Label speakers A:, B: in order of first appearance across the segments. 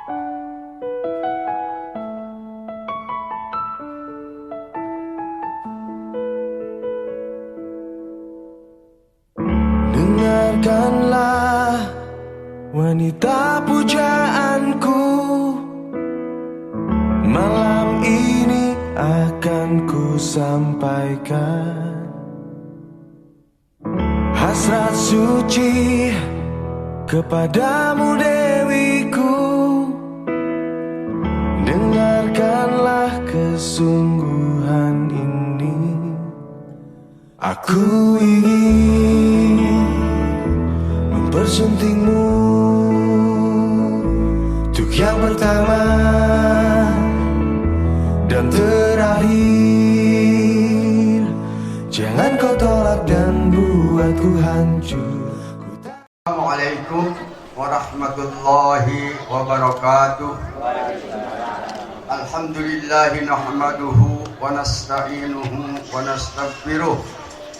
A: Dengarkanlah wanita pujaanku, malam ini akan ku sampaikan hasrat suci kepadamu dewiku. Dengarkanlah kesungguhan ini. Aku ingin mempersuntingmu untuk yang pertama dan terakhir. Jangan kau tolak dan buatku hancur.
B: Assalamualaikum warahmatullahi wabarakatuh. Alhamdulillahi nahmaduhu wa nasta'inuhu wa nastaghfiruh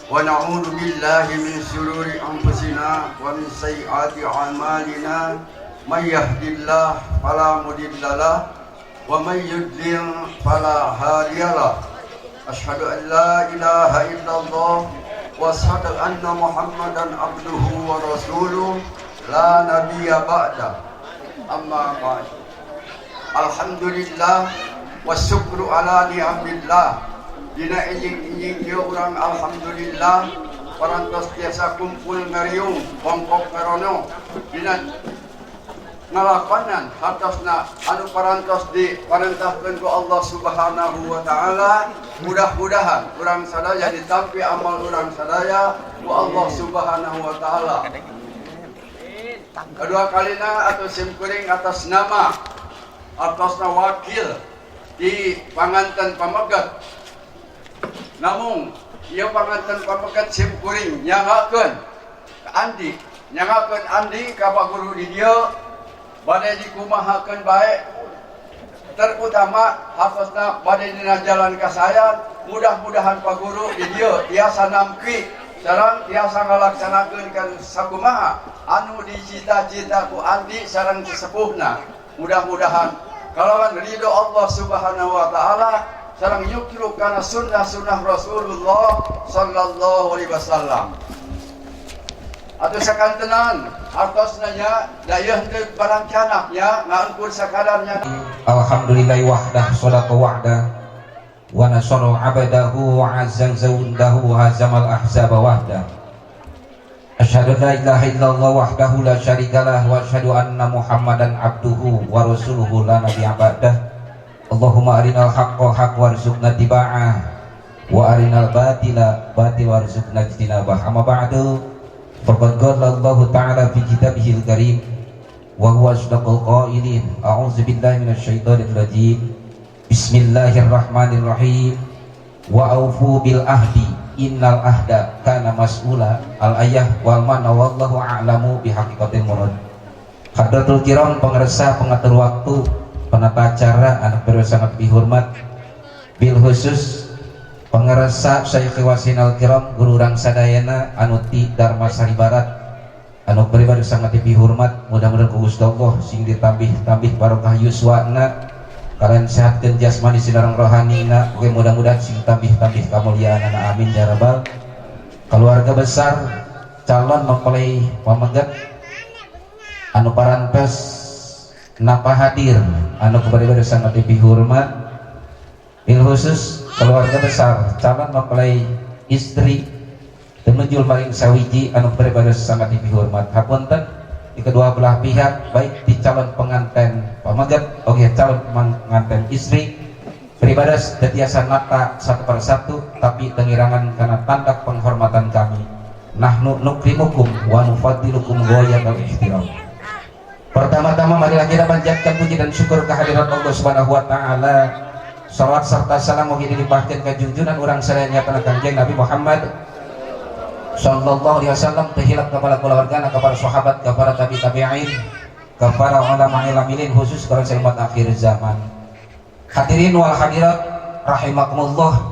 B: wa na'udzu billahi min syururi anfusina wa min sayyiati a'malina. May yahdihillahu fala mudhillalah wa may yudlil fala hadiyalah. Asyhadu an la ilaha illallah wa asyhadu anna Muhammadan abduhu wa rasuluh la nabiyya ba'da. Amma ba'd. Alhamdulillah wa syukru ala ni'amillah. Dina injing-injing ieu urang alhamdulillah parantos tiasa kumpul ngariung bongkok ngarono dina ngalakonan hartosna anu parantos diparentahkeun ku Allah Subhanahu wa taala. Mudah-mudahan urang sadaya ditampi amal urang sadaya ku Allah Subhanahu wa taala. Kedua kalina atau simkuring atas nama atasna wakil di panganten pamegat. Namun ieu panganten pamegat simkuring nyangakeun ka Andi, nyangakeun Andi ka Pak Guru di dieu bade dikumahakeun bae, terutama hartosna bade dina jalan kasayan. Mudah-mudahan Pak Guru di dieu tiasa nampi sareng tiasa ngalaksanakeun kan sakumaha anu dicita-cita ku Andi sareng sesepuhna. Mudah-mudahan kalawan ridho Allah Subhanahu wa taala sareng nyukru kana sunnah-sunnah Rasulullah sallallahu alaihi wasallam. Atau sakantenan hartosna nya dayeuh teu barang canaknya ngaangkur sakadarnya.
C: Alhamdulillah wahdah shadaqa wa'da wa nasara 'abdahu wa 'azza zawdahu wa hazamal ahzaba wahda. Asyhadu an la ilaha illallah wahdahu la syarikalah wa asyhadu anna Muhammadan abduhu wa rasuluhu la nabiyya ba'dah. Allahumma arinal haqqa haqq warzuqna tiba'ah wa arinal batila batil warzuqna ijtinabah. Amma ba'du, faqad qala Allahu ta'ala fi kitabihil karim wa huwa asdaqul qailin. A'udzu billahi minasyaitonir rajim. Bismillahirrahmanirrahim. Wa aufu bil ahdi innal ahda kana mas'ula. Al ayah wal mana wallahu a'lamu bihaqiqatil murad. Hadratul kiram, pengersa, pengatur waktu, penata acara, anak berdua sangat dihormat, bil khusus pengersa Syekh Wasinal Kiram guru urang sadayana anu ti Dharmasari Barat anu pribadi sangat dihormat. Mudah-mudahan ku Gusti Allah sing ditambih-tambih barokah yuswana, kalian sehatkeun jasmani sinareng rohanina. Oke, mudah-mudahan sing tambih-tambih kamuliaanana, amin ya rabbal. Keluarga besar calon mempelai pamegat anu parantos napa hadir anu kepada sangat dihormat, bil khusus keluarga besar calon mempelai istri temujul maring sawiji anu kepada sangat dihormat. Hapunten di kedua belah pihak, baik di calon pengantin pamegat oke calon pengantin istri beribadah tetiasa nata satu persatu, tapi tengirangan karena tanda penghormatan kami. Nahnu nukrimukum wa nufaddilukum ghayatal ihtiram. Pertama-tama marilah kita panjatkan puji dan syukur kehadirat Allah Subhanahu wa taala. Salawat serta salam mugi dilimpahkeun ka junjungan urang sadaya kana Kanjeng Nabi Muhammad sallallahu alaihi wasallam, terhilap kepada keluargana, kepada sahabat, kepada tabi tabi'in, kepada ulama ilamilin, khusus kepada umat akhir zaman. Hadirin wal hadirat rahimakumullah,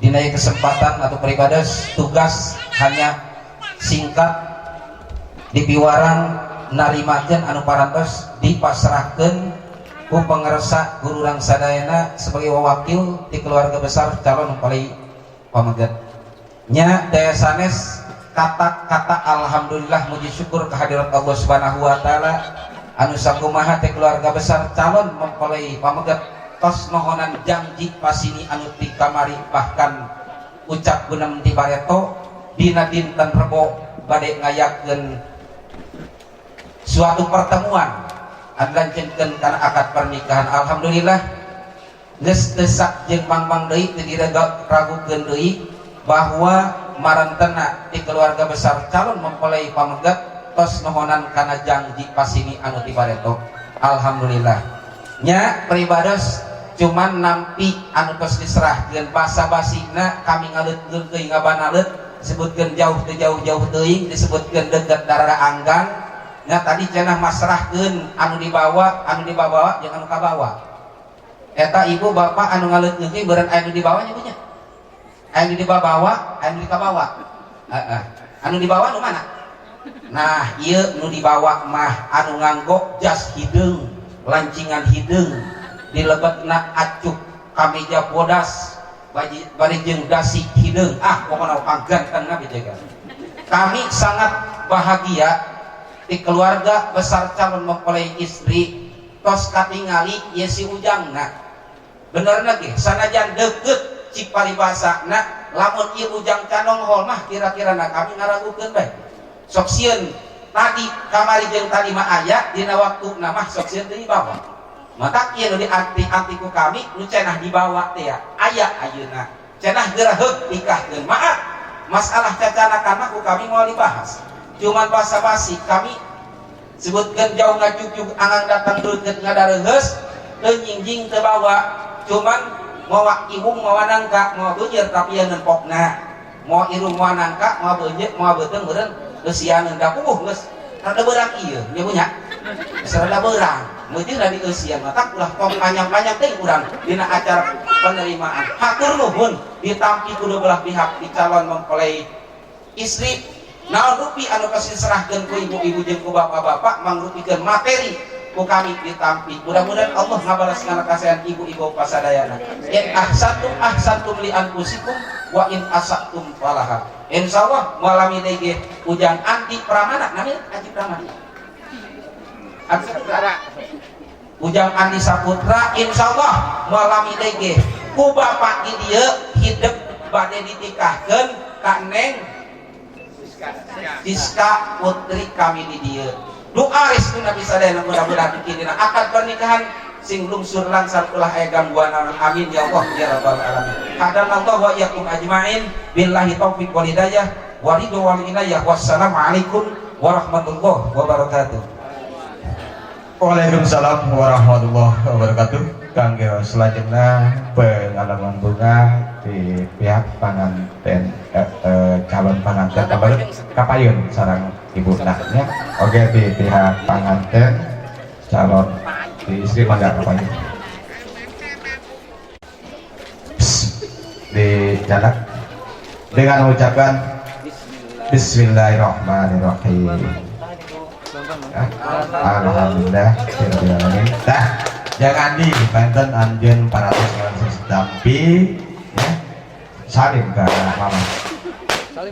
C: dina kesempatan atau peribadas tugas hanya singkat di piwarang narimakeun anu parantos dipasrahkeun Ku pangersa guru urang sadayana sebagai wakil di keluarga besar calon mempelai pameget. Nya daya sanes kata-kata alhamdulillah muji syukur kehadirat Allah Subhanahu wa taala anu sakumaha teh keluarga besar calon mempelai pameget tos nohonan janji pasini anu ti kamari, bahkan ucap gunem di bareto dina dinten Rebo bade ngayakeun suatu pertemuan anu lanceunkeun kana akad pernikahan. Alhamdulillah geus desak jeung mangmang deui teu diragukeun deui bahwa marantena di keluarga besar calon mempelai pameget tos nohonan kana janji pasini anu ti bareto. Alhamdulillah nya pribados cuman nampi anu tos diserahkeun basa-basina kami ngaleutkeun teuing ngabanaleut disebutkeun jauh teu jauh-jauh teuing disebutkeun deukeut darara anggang. Nya tadi cenah masrahkeun anu dibawa anu dibawa jeung anu kabawa. Eta ibu bapak anu ngaleutkeun teh beureun aya nu dibawa nya nya. Aya nu dibawa, aya nu dikabawa. Heeh. Anu dibawa nu mana? Nah, ieu nu dibawa mah anu nganggo jas hideung, lancingan hideung, dilebetna acuk kameja bodas, bari jeung dasi hideung. Ah, pokona panggantengna bejaga. Kami sangat bahagia di keluarga besar calon mempelai istri tos katingali ye si ujangna. Bener lagi, sanajan deket cik paribasana lamun ieu ujang canonghol mah kira-kira na kami ngaragukeun bae. Sok sieun tadi kamari jeung tadi mah aya dina waktuna mah sok sieun teu dibawa. Matak ieu nu dianti-anti ku kami nu cenah dibawa teh ya aya ayeuna. Cenah geureuheuk nikahkeun. Maaf, masalah cacanakan mah ku kami moal dibahas. Cuman basa-basi kami sebutkan jauh ngacucuk angang datang deukeut ngadareuheus teu nyingjing teu bawa, cuman mawa iwung mawa nangka mawa beunyer tapi yang nempokna mawa irung mawa nangka mawa beunyer mawa beuteung meureun eusianeun da puguh geus rada beurang ieu nya punya geus rada beurang meujeun di eusian matak ulah tong panjang-panjang teuing urang dina acara penerimaan. Hatur nuhun ditampi ku dua belah pihak di calon mempelai istri. Naon rupi anu pasti diserahkeun ku ibu-ibu jeung ku bapak-bapak mangrupikeun materi ku kami ditampi. Mudah-mudahan Allah ngabalas kana kasayan ibu-ibu pasadayana. In ahsantum ahsantum li anfusikum wa in asatum falaha. Insyaallah malami deui ge Ujang Andi Pramana, namanya Andi Pramana. Andi Saputra. Ujang Andi Saputra insyaallah malami deui ge ku bapak di dieu hidep bade ditikahkeun ka Neng Siska putri kami di dieu. Doa restu Nabi sadayana mudah-mudahan dina akad pernikahan sing lungsur langsar ulah aya gangguan. Amin ya Allah ya rabbal alamin. Hadanallahu wa iyyakum ajmain billahi taufik wal hidayah wa ridho wal inayah. Wassalamualaikum warahmatullahi wabarakatuh.
D: Waalaikumsalam warahmatullahi wabarakatuh. Kangge selanjutnya pengalaman bunga di pihak panganten calon panganten kabarut kapayun sarang ibu naknya. Oke, di pihak panganten calon di istri mangga kapayun. Di jalan dengan mengucapkan Bismillahirrahmanirrahim. Ya, alhamdulillah, rabbil alamin. Dah, jangan di Banten anjeun 400 dampi ya. Salim ke mama.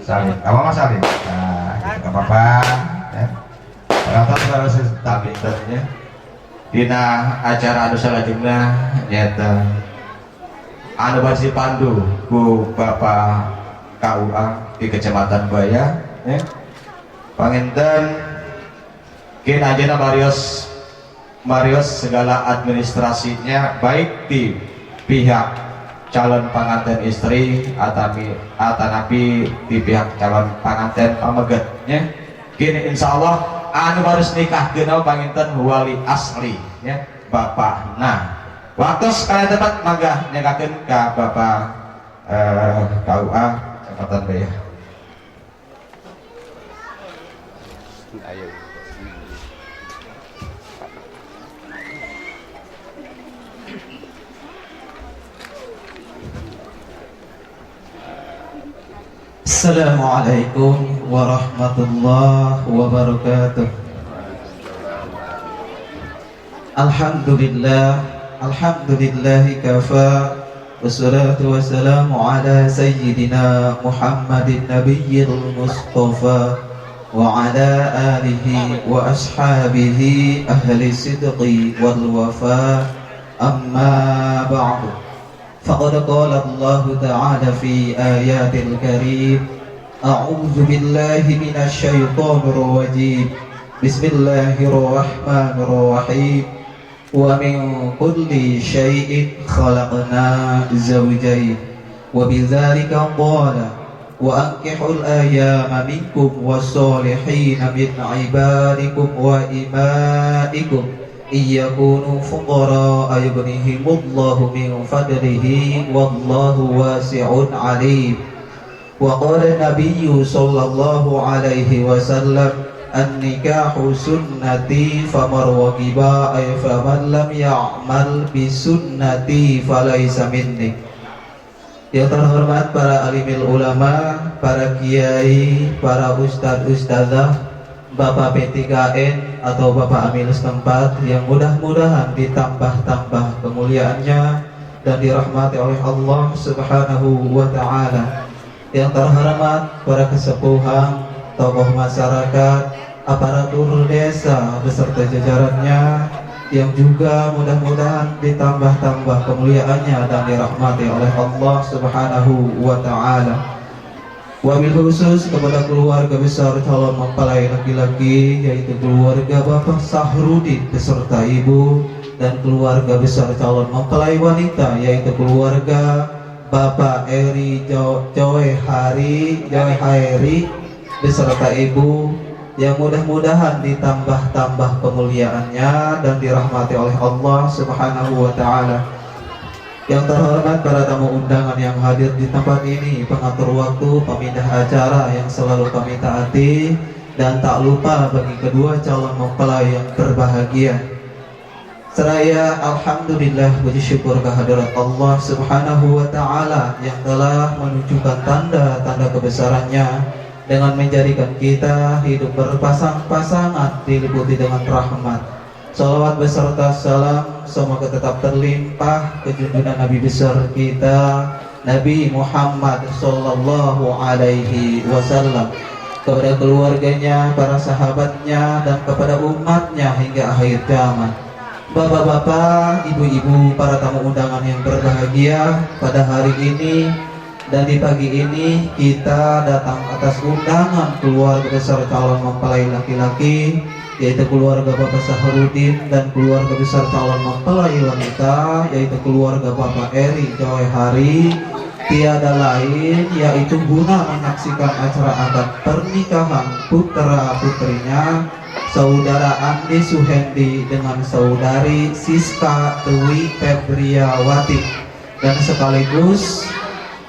D: Salim. Ke mama salim. Nah, gitu ke papa ya. 400 dampi ya. Dina acara anu salajengna nyaeta anu bade dipandu ku Bapak KUA di Kecamatan Baya ya. Panginten kin ajeuna Marios Marios segala administrasinya baik di pihak calon pengantin istri atami atanapi di pihak calon pengantin pameget ya. Kini insya Allah anu harus nikah kenal panginten wali asli ya bapak. Nah, waktu sekalian tempat mangga nyanggakeun ka Bapak KUA Kecamatan Baya.
B: Ayo.
E: Assalamualaikum warahmatullahi wabarakatuh. Alhamdulillah, alhamdulillahi kafa, wassalatu wassalamu ala sayyidina Muhammadin nabiyil mustafa wa ala alihi wa ashabihi ahli sidqi wal wafa. Amma ba'du. Faqad qala Allah ta'ala fi ayatil karim, a'udzu billahi minasy syaithanir rajim. Bismillahirrahmanirrahim. Wa min kulli syai'in khalaqna zawjayn wa bidzalika qala wa ankihul ayyama minkum was-solihin min ibadikum wa imaikum iyakunu fuqara ayughnihimullahu min fadlihi wallahu wasi'un alim. Wa qala nabiyyu sallallahu alaihi wasallam, an-nikahu sunnati famar waqiba ay faman lam ya'mal bi sunnati falaysa minni. Yang terhormat para alimil ulama, para kiai, para ustadz ustazah, Bapak P3N atau Bapak Amil setempat yang mudah-mudahan ditambah-tambah kemuliaannya dan dirahmati oleh Allah Subhanahu wa ta'ala. Yang terhormat para kesepuhan, tokoh masyarakat, aparatur desa beserta jajarannya yang juga mudah-mudahan ditambah-tambah kemuliaannya dan dirahmati oleh Allah Subhanahu wa ta'ala. Wabil khusus kepada keluarga besar calon mempelai laki-laki, yaitu keluarga Bapak Sahrudin beserta ibu, dan keluarga besar calon mempelai wanita, yaitu keluarga Bapak Eri Joy Haeri beserta ibu, yang mudah-mudahan ditambah-tambah kemuliaannya dan dirahmati oleh Allah Subhanahu wa ta'ala. Yang terhormat para tamu undangan yang hadir di tempat ini, pengatur waktu, pemindah acara yang selalu kami taati, dan tak lupa bagi kedua calon mempelai yang berbahagia. Seraya alhamdulillah, puji syukur kehadirat Allah Subhanahu wa ta'ala yang telah menunjukkan tanda-tanda kebesarannya dengan menjadikan kita hidup berpasang-pasangan diliputi dengan rahmat. Salawat beserta salam semoga tetap terlimpah ke junjungan Nabi besar kita, Nabi Muhammad sallallahu alaihi wasallam, kepada keluarganya, para sahabatnya, dan kepada umatnya hingga akhir zaman. Bapak-bapak, ibu-ibu, para tamu undangan yang berbahagia, pada hari ini dan di pagi ini kita datang atas undangan keluarga besar calon mempelai laki-laki, yaitu keluarga Bapak Sahrudin, dan keluarga besar calon mempelai wanita, yaitu keluarga Bapak Eri Joy Hari. Tiada lain yaitu guna menyaksikan acara akad pernikahan putra putrinya, saudara Andi Suhendi dengan saudari Siska Dewi Febriawati, dan sekaligus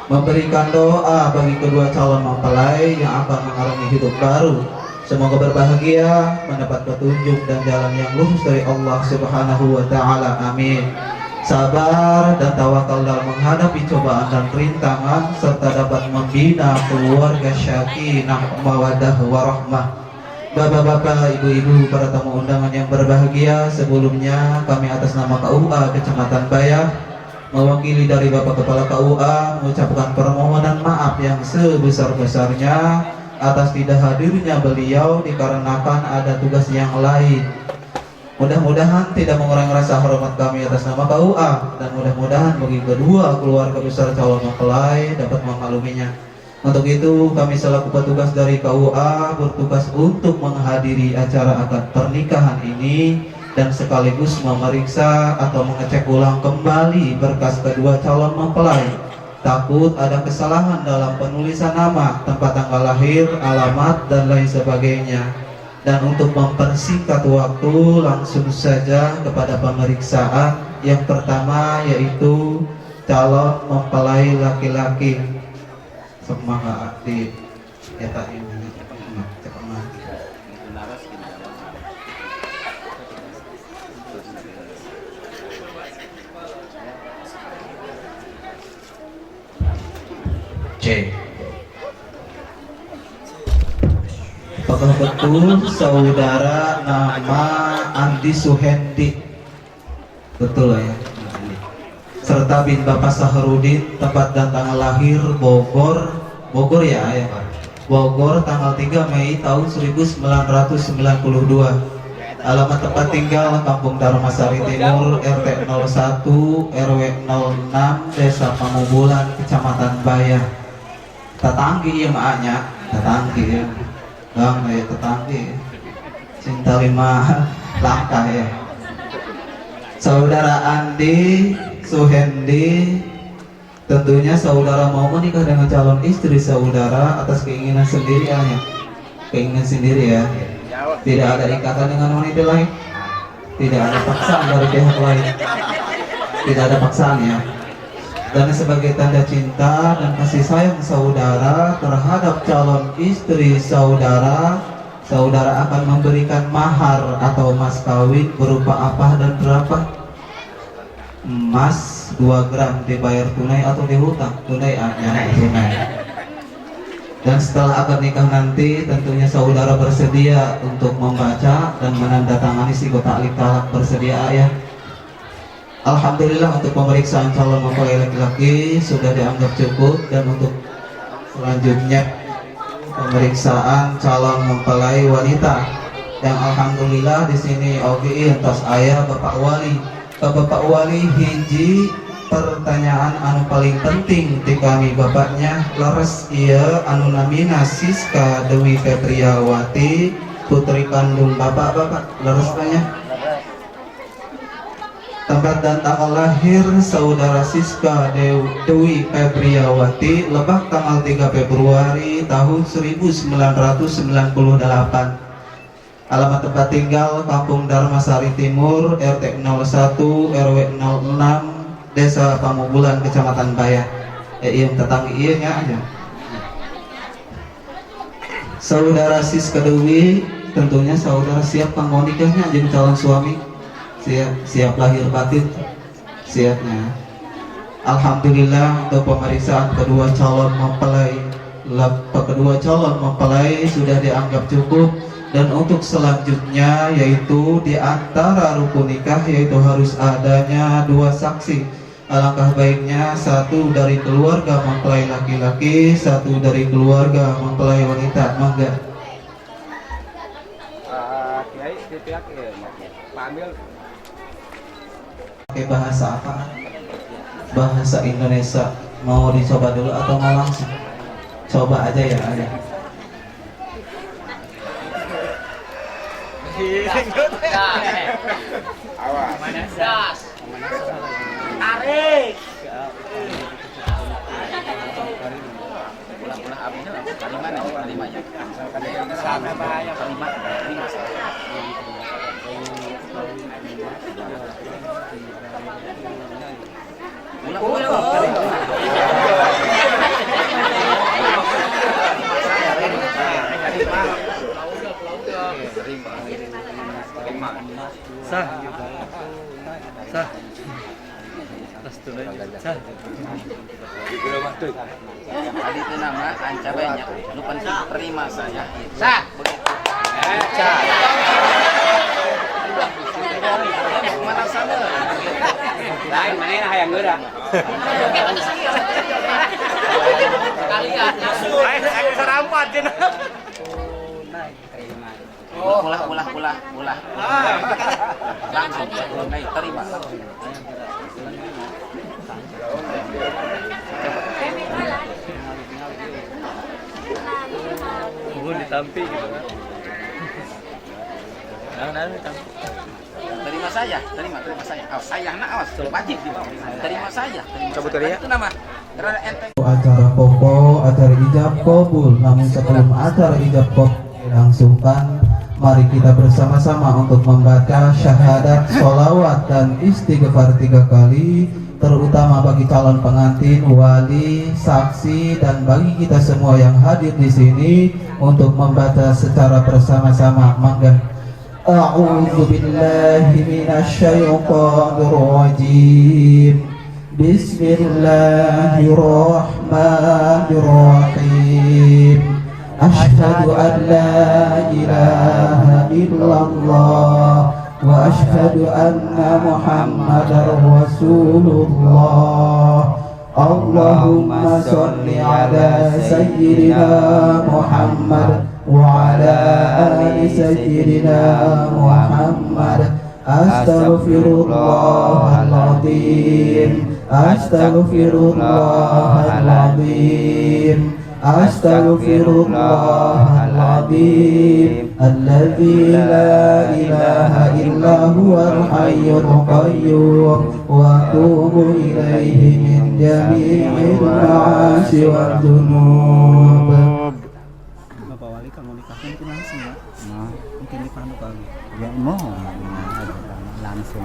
E: memberikan doa bagi kedua calon mempelai yang akan mengarungi hidup baru. Semoga berbahagia, mendapat petunjuk dan jalan yang lurus dari Allah Subhanahu wa ta'ala. Amin. Sabar dan tawakal dalam menghadapi cobaan dan rintangan, serta dapat membina keluarga syakinah, mawaddah warahmah. Bapak-bapak, ibu-ibu, para tamu undangan yang berbahagia, sebelumnya kami atas nama KUA Kecamatan Bayah mewakili dari Bapak Kepala KUA mengucapkan permohonan maaf yang sebesar-besarnya atas tidak hadirnya beliau dikarenakan ada tugas yang lain. Mudah-mudahan tidak mengurangi rasa hormat kami atas nama KUA, dan mudah-mudahan bagi kedua keluarga besar calon mempelai dapat memakluminya. Untuk itu kami selaku petugas dari KUA bertugas untuk menghadiri acara akad pernikahan ini dan sekaligus memeriksa atau mengecek ulang kembali berkas kedua calon mempelai. Takut ada kesalahan dalam penulisan nama, tempat tanggal lahir, alamat, dan lain sebagainya. Dan untuk mempersingkat waktu, langsung saja kepada pemeriksaan. Yang pertama yaitu calon mempelai laki-laki. Semangat di eta ini.
D: C.
E: Apakah betul saudara nama Andi Suhendi Betul ya. Serta bin Bapak Sahrudin, tempat dan tanggal lahir Bogor, Bogor ya ayah. Bogor tanggal 3 Mei tahun 1992. Alamat tempat tinggal Kampung Darmasari Timur, RT 01 RW 06, Desa Pamubulan, Kecamatan Bayah. Tetanggi ya maaknya, tetanggi ya. Bang ya tetanggi. Cinta lima langkah ya. Saudara Andi Suhendi, tentunya saudara mau menikah dengan calon istri saudara atas keinginan sendiri ya, keinginan sendiri ya, tidak ada ikatan dengan wanita lain, tidak ada paksaan dari pihak lain, tidak ada paksaan ya. Dan sebagai tanda cinta dan kasih sayang saudara terhadap calon istri saudara, saudara akan memberikan mahar atau mas kawin berupa apa dan berapa? Emas 2 gram dibayar tunai atau dihutang? Tunai aja, tunai. Dan setelah akad nikah nanti tentunya saudara bersedia untuk membaca dan menandatangani sighat taklik talak, bersedia ya? Alhamdulillah, untuk pemeriksaan calon mempelai laki-laki sudah dianggap cukup dan untuk selanjutnya pemeriksaan calon mempelai wanita yang alhamdulillah di sini oge entos aya Bapak Wali. Bapak Wali, hiji pertanyaan anu paling penting di kami bapaknya, leres iya anu namina Siska Dewi Febriawati putri kandung bapak-bapak, leres tanya? Tempat dan tanggal lahir saudara Siska Dewi Febriawati, Lebak, tanggal 3 Februari tahun 1998. Alamat tempat tinggal Kampung Darmasari Timur, RT 01 RW 06, Desa Pamubulan, Kecamatan Bayah. Iya tetangga iya nya aja. Saudara Siska Dewi, tentunya saudara siap kanggo nikahnya jadi calon suami, siap, siap lahir batin, siapnya. Alhamdulillah, untuk pemeriksaan kedua calon mempelai sudah dianggap cukup dan untuk selanjutnya yaitu di antara rukun nikah yaitu harus adanya dua saksi. Alangkah baiknya satu dari keluarga mempelai laki-laki, satu dari keluarga mempelai wanita. Mangga.
F: Kiai pihak ya, Pak
E: Pakai bahasa apa? Bahasa Indonesia. Mau dicoba dulu atau mau langsung? Coba aja ya, ada.
F: Awas. Tarik.
C: Ulah-ulah abinya terima nih, terima ya. Terima, terima. Ulah, ulah. Terima.
G: Sah. Sah. Sah.
C: Tadi itu nama ancabanya, nu penting terima saya. Sah. Begitu. Sah. Mana sana?
F: Lain mana hayang geura. Sekalian.
G: Ayo sarampat cenah.
C: Ulah, ulah, ulah, ulah. Langsung tunai terima.
G: Mohon ditampi gitu kan. Nah, nah, ditampi.
C: Terima saya, terima, terima saya. Awas, ayahna awas, wajib di bawah. Terima saya, terima.
F: Cabut
C: saya.
F: tadi ya?
C: Itu nama. Karena enteng.
E: Acara pokok, acara ijab kabul. Namun sebelum acara ijab kabul dilangsungkan, mari kita bersama-sama untuk membaca syahadat, sholawat, dan istighfar tiga kali, terutama bagi calon pengantin, wali, saksi, dan bagi kita semua yang hadir di sini untuk membaca secara bersama-sama. Mangga. أعوذ بالله من الشيطان الرجيم. بسم الله الرحمن الرحيم. أشهد أن لا إله إلا الله. وأشهد أن محمدا رسول الله. اللهم صل على سيدنا محمد وعلى آل سيدنا محمد. أستغفر الله العظيم، أستغفر الله العظيم، أستغفر الله العظيم الذي لا إله إلا هو الحي القيوم وأتوب إليه من جميع المعاصي والذنوب.
G: Bapak Wali kalau nikah mungkin langsung ya. Nah, mungkin di Pandu kali.
F: Ya mau langsung.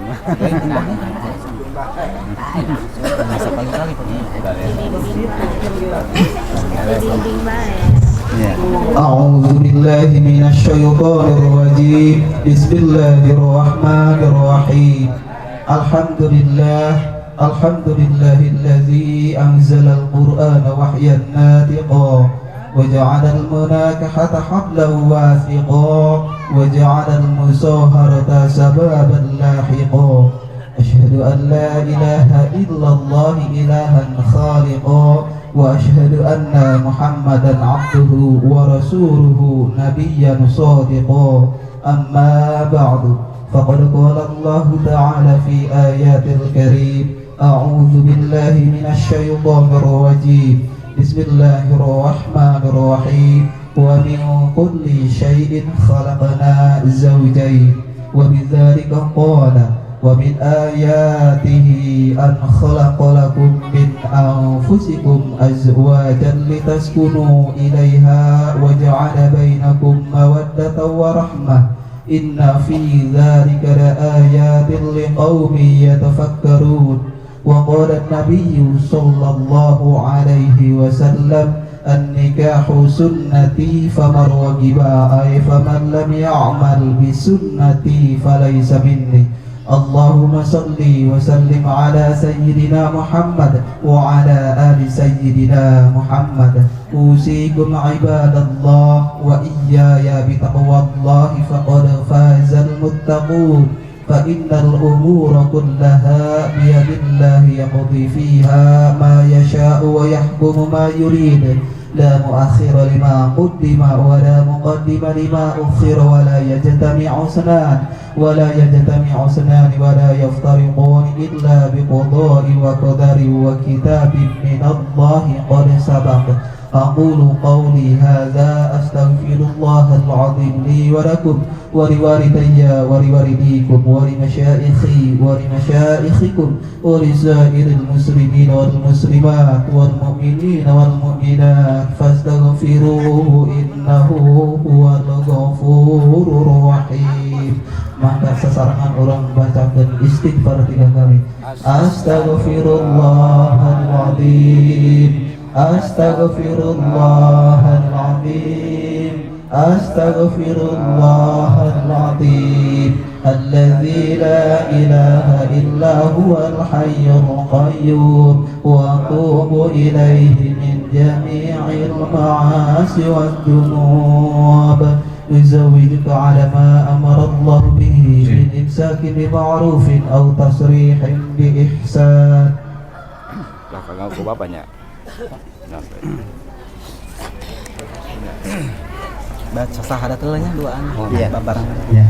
G: Sekali-kali
E: أعوذ بالله من الشيطان الرجيم. بسم الله الرحمن الرحيم. الحمد لله، الحمد لله الذي أنزل القرآن وحيا ناطقا وجعل المناكحة حبلا واثقا وجعل المصاهرة سبابا لاحقا. أشهد أن لا إله إلا الله إلها خالقا وأشهد أن محمدا عبده ورسوله نبيا صادقا. أما بعد، فقد قال الله تعالى في آيات الكريم: أعوذ بالله من الشيطان الرجيم، بسم الله الرحمن الرحيم، ومن كل شيء خلقنا زوجين. وبذلك قال: ومن آياته أن خلق لكم من أنفسكم أزواجا لتسكنوا إليها وجعل بينكم مودة ورحمة إن في ذلك لآيات لقوم يتفكرون. وقال النبي صلى الله عليه وسلم: النكاح سنتي فمن رغب أي فمن لم يعمل بسنتي فليس مني. اللهم صل وسلم على سيدنا محمد وعلى آل سيدنا محمد. أوصيكم عباد الله وإياي بتقوى الله فقد فاز المتقون. فإن الأمور كلها بيد الله يقضي فيها ما يشاء ويحكم ما يريد، لا مؤخر لما قدم ولا مقدم لما أخر، ولا يجتمع اثنان ولا يجتمع اثنان ولا يفترقون إلا بقضاء وقدر وكتاب من الله قد سبق. أقول قولي هذا أستغفر الله العظيم لي ولكم ولوالدي ولوالديكم ولمشايخي ولمشايخكم ولسائر المسلمين والمسلمات والمؤمنين والمؤمنات فاستغفروه إنه هو الغفور الرحيم. Maka sasarengan urang bacakan istighfar tiga kali. Astaghfirullahaladzim, Astaghfirullahaladzim, Astaghfirullahaladzim alladzi la ilaha illa huwal hayyul qayyum wa atubu ilaihi min jami'il ma'asi wad dunub. يزوجك على ما أمر الله به من إمساك بمعروف أو تصريح بإحسان.
F: Lah kagak ku bapaknya.
G: Baca syahadat dulu nya duaan.
D: Iya.
G: Babarang.
D: Ya.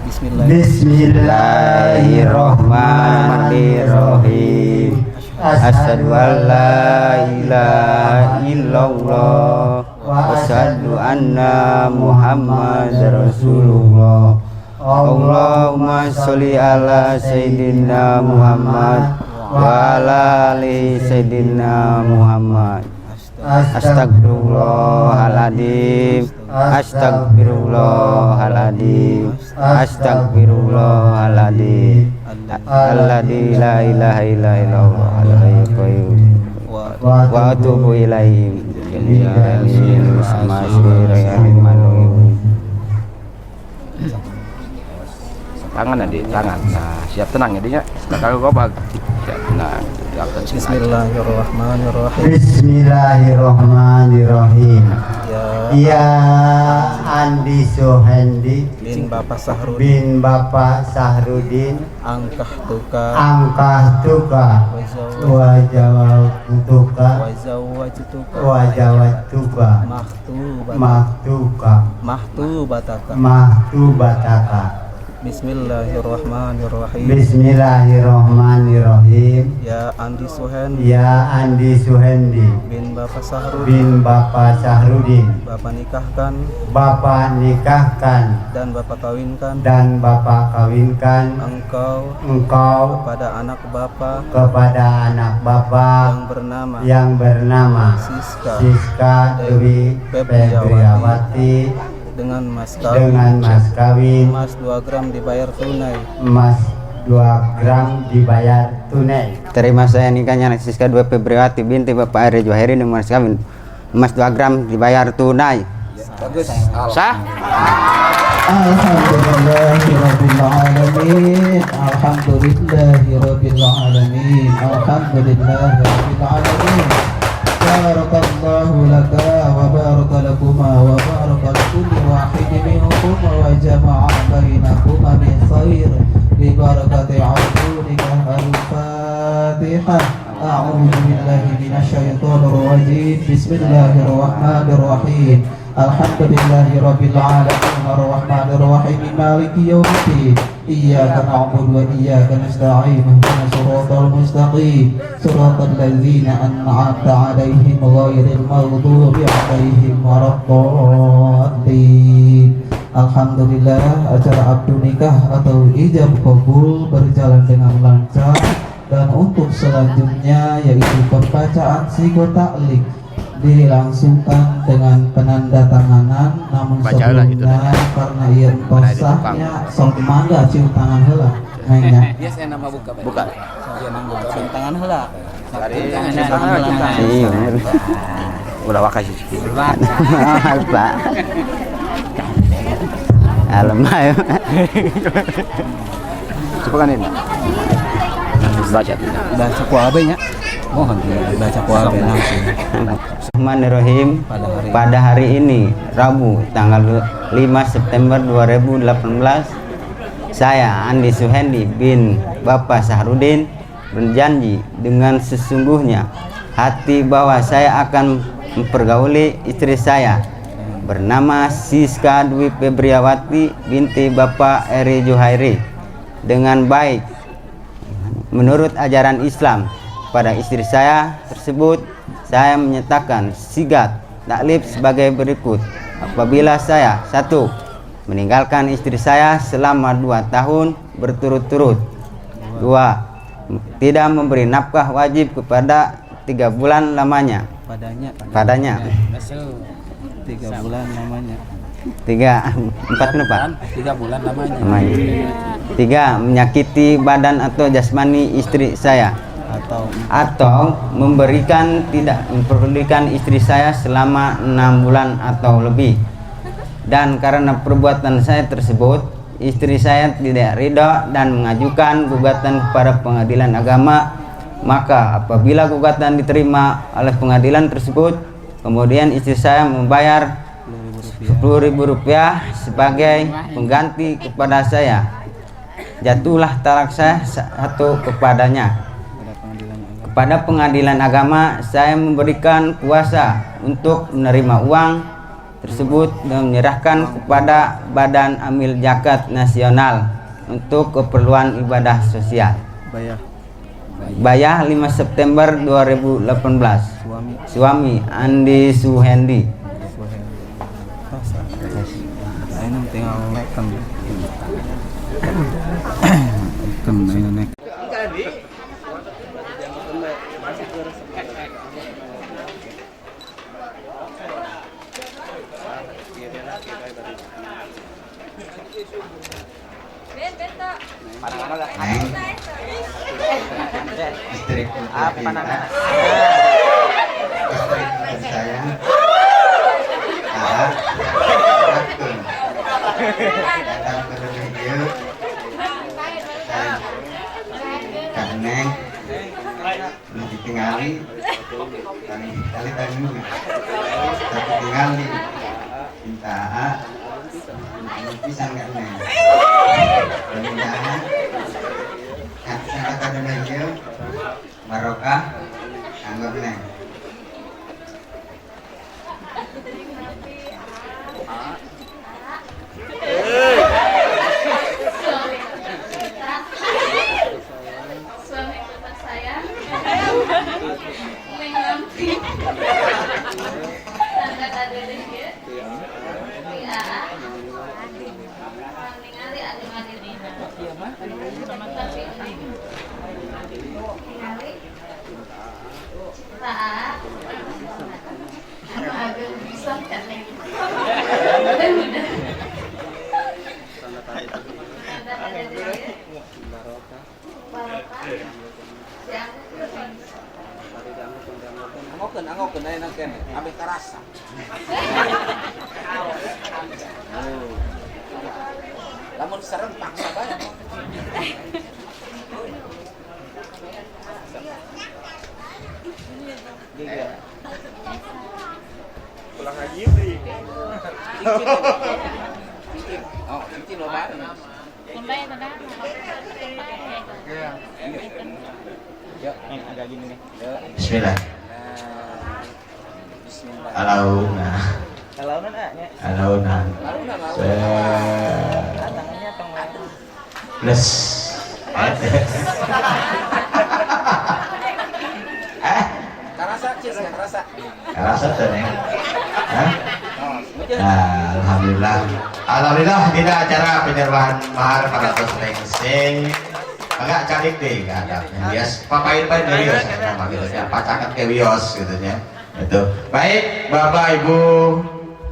G: Bismillah.
F: Bismillahirrahmanirrahim. Asyhadu an la ilaha illallah wa asyhadu anna Muhammadar Rasulullah. Allahumma sholli ala sayyidina Muhammad wa ala ali sayyidina Muhammad. Astagfirullahaladzim, astagfirullahaladzim, astagfirullahaladzim. Alladzi la ilaha illa huwal hayyul qayyum wa atubu ilaihi. Tangan nanti, tangan. Nah, siap tenang ya dinya. Kalau kau bag. Siap tenang.
G: Bismillahirrahmanirrahim.
D: Bismillahirrahmanirrahim.
H: Ya Andi Suhendi
G: bin Bapak Sahrudin,
H: bin Bapak Sahrudin,
G: angkah tuka,
H: angkah tuka, wajawatuka,
G: wajawatuka,
H: wajawatuka, mahtuka,
G: mahtubataka,
H: mahtubataka.
G: Bismillahirrahmanirrahim.
H: Bismillahirrahmanirrahim.
G: Ya Andi Suhendi,
H: Ya Andi Suhendi
G: bin Bapak Sahrudin,
H: bin Bapak Sahrudin,
G: Bapak nikahkan,
H: Bapak nikahkan,
G: dan Bapak kawinkan,
H: dan Bapak kawinkan
G: engkau,
H: engkau
G: kepada anak Bapak,
H: kepada anak Bapak
G: yang bernama,
H: yang bernama
G: Siska,
H: Siska Dwi Febriawati,
G: dengan mas kawin,
H: dengan mas kawin
G: emas 2 gram dibayar tunai,
H: emas 2 gram dibayar tunai.
F: Terima saya nikahnya Siska Dwi Febriawati binti Bapak Eri Juhairi dengan mas kawin emas 2 gram dibayar tunai.
C: Bagus. Sah.
E: Alhamdulillahirabbil alamin. Alhamdulillahirabbil alamin. Alhamdulillahirabbil alamin. Barakallahu laka wa baraka lakuma wa baraka likulli wahidin minkum wa jama'a bainakuma bi khair bi barakati 'abdika al-Fatihah. A'udzu billahi minasyaitonir rajim. Bismillahirrahmanirrahim. Alhamdulillahi rabbil alamin arrahmanir rahim maliki yaumiddin. Iyyaka na'budu wa iyyaka nasta'in ihdinas siratal mustaqim siratal ladzina an'amta 'alaihim ghairil maghdubi 'alaihim waladdallin. Alhamdulillah, acara abdu nikah atau ijab kabul berjalan dengan lancar, dan untuk selanjutnya yaitu pembacaan sigo taklik dilangsungkan dengan penandatanganan. Namun sebelumnya karena ia tosahnya sok mangga cium tangan heula mainnya.
C: Biasa nama buka. Buka.
G: Iya nama cium tangan heula.
F: Iya.
C: Ulah wakasi.
F: Pak. Alam ayo.
C: Coba kan ini. Baca.
G: Baca ku abe nya. Mohon baca ku abe langsung.
F: Bismillahirrahmanirrahim. Pada hari ini Rabu tanggal 5 September 2018, saya Andi Suhendi bin Bapak Sahrudin berjanji dengan sesungguhnya hati bahwa saya akan mempergauli istri saya bernama Siska Dwi Febriawati binti Bapak Eri Juhairi dengan baik menurut ajaran Islam. Pada istri saya tersebut saya menyatakan sigat taklif sebagai berikut. Apabila saya 1. Meninggalkan istri saya selama 2 tahun berturut-turut. 2. Tidak memberi nafkah wajib kepada 3 bulan lamanya. Padanya.
G: 3 bulan lamanya.
F: 3 4 kenapa?
C: 3 bulan lamanya.
F: 3. Menyakiti badan atau jasmani istri saya atau memberikan tidak memperdulikan istri saya selama 6 bulan atau lebih. Dan karena perbuatan saya tersebut, istri saya tidak ridho dan mengajukan gugatan kepada pengadilan agama. Maka apabila gugatan diterima oleh pengadilan tersebut, kemudian istri saya membayar Rp10.000 sebagai pengganti kepada saya. Jatuhlah talak saya 1 kepadanya. Kepada pengadilan agama saya memberikan kuasa untuk menerima uang tersebut dan menyerahkan kepada Badan Amil Zakat Nasional untuk keperluan ibadah sosial. Bayah 5 September 2018. Suami Andi Suhendi.
D: Istri saya Neng ditingali kali tadi
H: Tapi tinggal cinta pisan ka neng. Mudah-mudahan kata kata ieu barokah kanggo neng.
I: Suami kota saya Neng Lampi tanda kadeudeung ieu ti Aa ningali anu tapi neng ningali cinta Aa anu ageng pisan ka neng. Udah tanda kadeudeung ieu barokah dianggo.
C: Angokeun, angokeun aya keneh, ameh karasa. Lamun serem paksa bae.
J: Pulang lagi beli.
C: Cincin. Cincin. Oh, cincin loba. Ya, agak gini nih.
D: Bismillah.
C: Bismillah.
D: Alauna.
G: Alaunan nya.
D: Alaunan.
G: Tangannya tong
D: Plus.
C: Karasa, cis, karasa.
D: Karasa teh neng. Hah? Nah, alhamdulillah. Alhamdulillah dina acara penyerahan mahar 400 lengseng. Agak calik deh, enggak ada. Bias papain bae deui wios nama gitu nya, pacaket ke wios gitu nya. Itu. Baik, Bapak Ibu,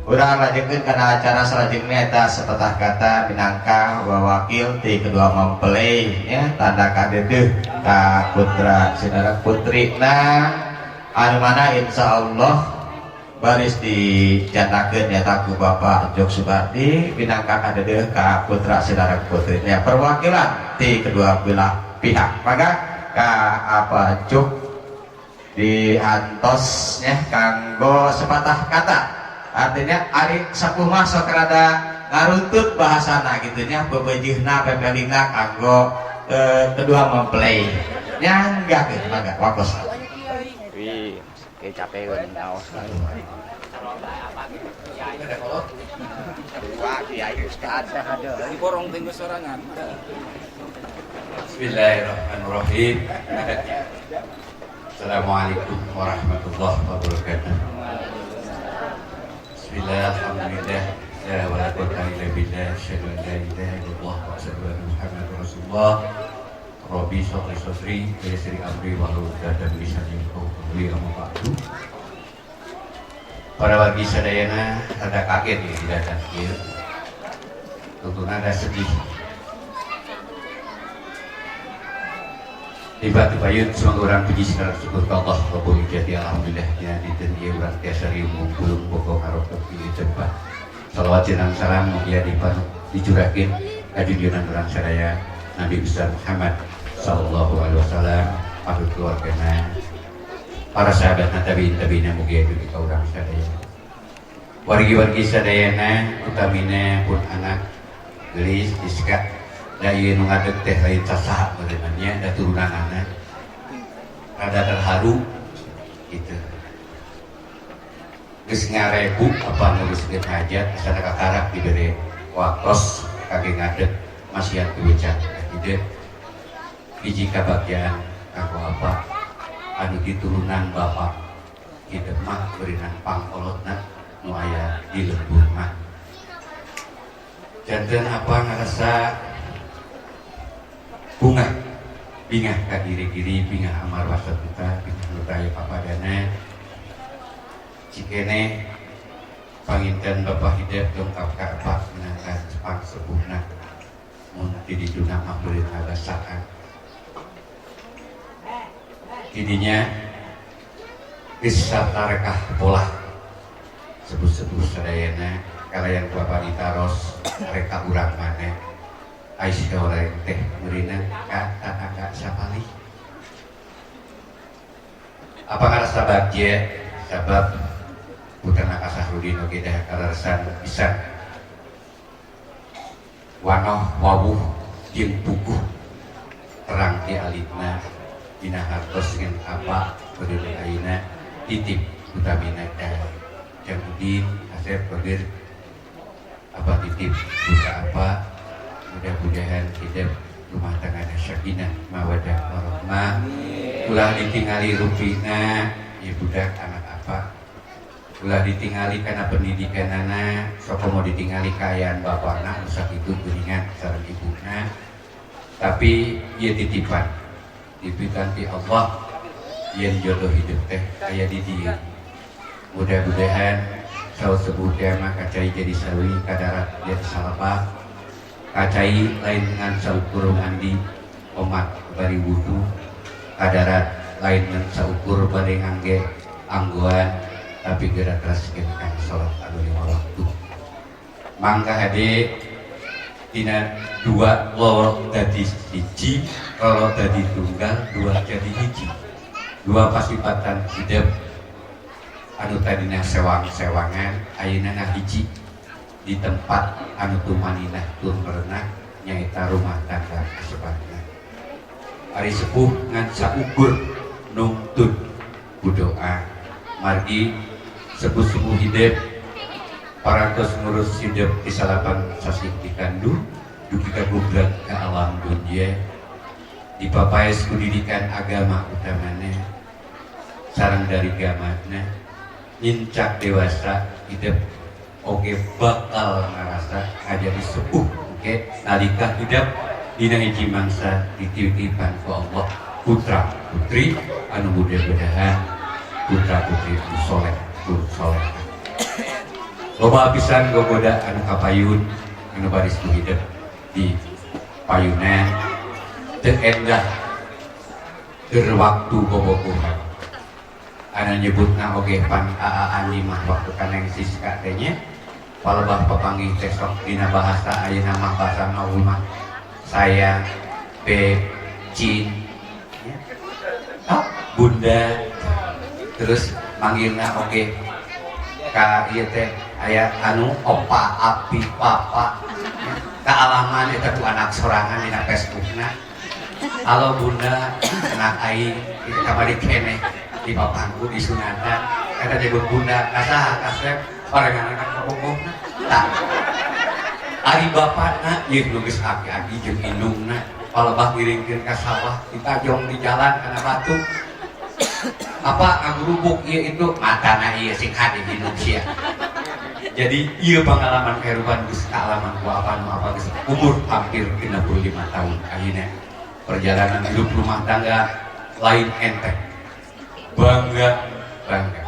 D: urang lanjutkeun kana acara salajengna eta sepatah kata minangka wakil ti kedua mempelai ya, tanda kadeudeuh ka putra saudara putrina anu mana insyaallah baris dijatakeun nyata ku Bapak Jok Subardi minangka kadeudeuh ka putra saudara putrinya perwakilan ti kedua belah pihak. Maka ka apa Jok diantosnya kanggo sepatah kata, artinya ari sepuh mah sok rada ngaruntut bahasana gitu nya, bebeujeuhna pepelina kanggo kedua mempelai nyanggakeun. Mangga waktos.
F: Wih, kayak capek gue naos.
C: Wah, kiai ustaz. Diborong teh sorangan.
K: Bismillahirrahmanirrahim. Assalamualaikum warahmatullahi wabarakatuh. Bismillah, alhamdulillah, la wala quwwata illa billah, asyhadu an la ilaha illallah wa asyhadu anna Muhammadar Rasulullah. Rabbi shrah li sadri wa yassir amri wahlul 'uqdatam min lisani yafqahu qawli, amma ba'du. Para wargi sadayana rada kaget ya didatang kieu. Tentunya ada sedih. Tiba-tiba yun semoga orang puji segala syukur ke Allah Rabbul Izzati, alhamdulillah ya dinten ieu urang tiasa riung ngumpul pokok karokot di tempat. Salawat jeung salam mugia dicurahkeun ka junjungan urang sadaya Nabi besar Muhammad sallallahu alaihi wasallam, ahli keluargana, para sahabat tabiin tabiina mugia dugi ka urang sadaya. Wargi-wargi sadayana utamina pun anak geulis iska da ieu nu ngadeg teh lain sasaha meureunnya da turunanana rada terharu gitu. Geus ngarebu apa nguruskeun hajat asana kakarak dibere waktos kage ngadeg masihan ku bocah ide hiji kabagjaan kanggo apa anu diturunan bapak hidup mah beurinan pangkolotna nu aya di lembur mah. Janten apa ngarasa bungah bingah ka diri-diri, bingah amar wasat kita, bingah nu aya papadana cikene panginten bapak hidup dongkap ka apa minangka pang sepuhna mun di diduna mah beureun kabasaan didinya geus satarekah pola sebut-sebut sadayana kalayan bapak ditaros reka urang maneh Aisyah orang teh meureunna ka tatangga sapalih. Apa ngarasa bagja sabab Putrana Ka Sahrudin oge dah kaleresan pisan wanoh wawuh jeung puguh terang ti alitna dina hartos ngan apa periode ayeuna titip utamina ka Jang Udin Asep Kodir apa titip buka apa mudah-mudahan hidup rumah tangga sakinah mawadah warahmah ulah ditingali rupina ya budak anak apa ulah ditingali karena pendidikan anak sok mau ditingali kaayaan bapakna nu sakitu geuningan sareng ibuna tapi ieu titipan titipan ti Allah yen jodoh hidup teh aya di dieu mudah-mudahan saur sepuh teh mah kacai jadi sawi kadarat jadi salabak kacai lain ngan saukur mandi omat bari wudu kadarat lain ngan saukur bari ngangge anggoan tapi geura teraskeun kana salat anu lima waktu mangga hade dina dua loro dadi hiji loro dadi tunggal dua jadi hiji dua pasipatan hidup anu tadina sewang-sewangan ayeuna ngahiji di tempat anu tumaninah tur merenah nyaeta rumah tangga kasepatna ari sepuh ngan saukur nungtun budoa margi sepuh-sepuh hidup parantos ngurus hidup di salapan sasih dikandung dugi ka gubrak ka alam dunia dipapaes ku didikan agama utamana sareng dari gamana nincak dewasa hidup oge bakal ngarasa ngajadi sepuh oke nalika hidup dina hiji mangsa dititipan ku Allah putra putri anu mudah-mudahan putra putri anu soleh tur soleh loba pisan gogoda anu kapayun anu baris ku hidup di payunan teu endah keur waktu bobogohan anu nyebutna oge pan aa Andi mah waktu kaneng Siska teh nya palebah papanggih teh sok dina bahasa ayeuna mah bahasa mah sayang beb cin ya. Oh, bunda terus manggilna oge ka ieu teh aya anu opa api papa ya. Kaalaman eta ku anak sorangan dina Facebookna halo bunda anak aing itu kamari keneh di bapakku di sunatan eta nyebut bunda ka saha kasep orangan anak kabogohna tah ari bapakna ieu nu geus aki-aki jeung indungna palebah ngiringkeun ka sawah ditajong di jalan kana batu apa ngagurubuk ieu itu matana ieu sing hade indung sia jadi ieu pengalaman kehidupan geus kaalaman ku apa nu apa geus umur hampir 65 tahun ayeuna perjalanan hidup rumah tangga lain enteng bangga bangga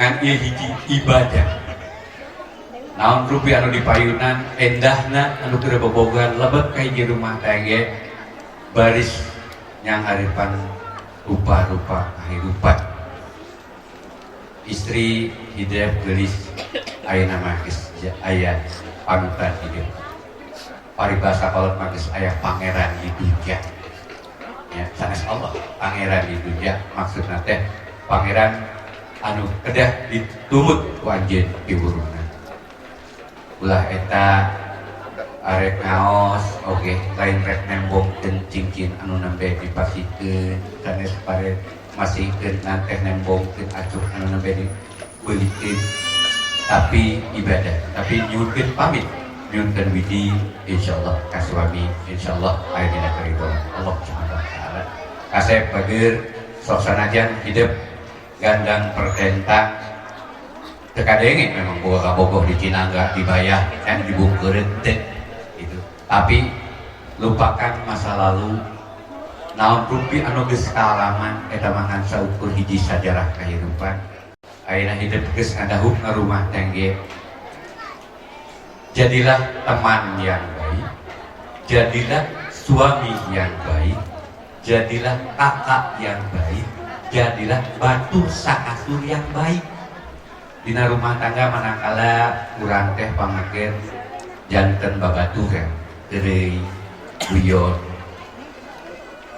K: ngan ieu hiji ibadah naon rupi anu dipayunan endahna anu keur bobogohan lebet ka hiji rumah tangga baris yang haripan rupa-rupa kehidupan istri hidup gelis ayeuna mah geus aya panutan hidup paribasa kolot mah geus aya pangeran di dunia ya sanes Allah pangeran di dunia maksudna teh pangeran anu kedah ditumut ku anjeun piwuruna ulah eta arek ngaos oge lain rek nembongkeun cincin anu nembe dipasikeun sanes pare masihkeun nanteh nembongkeun acuk anu nembe dibelikeun tapi ibadah tapi nyuhunkeun pamit nyuhunkeun widi insyaallah ka suami insyaallah aya dina karidhoan Allah Subhanahu wa taala kasep bager sok sanajan hidup gandang pertentang teu kadenge memang boga kabogoh di Cinangga dibayar kan dibungkeureun teh gitu tapi lupakan masa lalu naon rupi anu geus kaalaman eta mah ngan saukur hiji sajarah kehidupan ayeuna hidup geus ngadahub rumah tangga jadilah teman yang baik jadilah suami yang baik jadilah kakak yang baik jadilah batur sakasur yang baik dina rumah tangga manakala urang teh pamaken janten babaturan deureuy guyon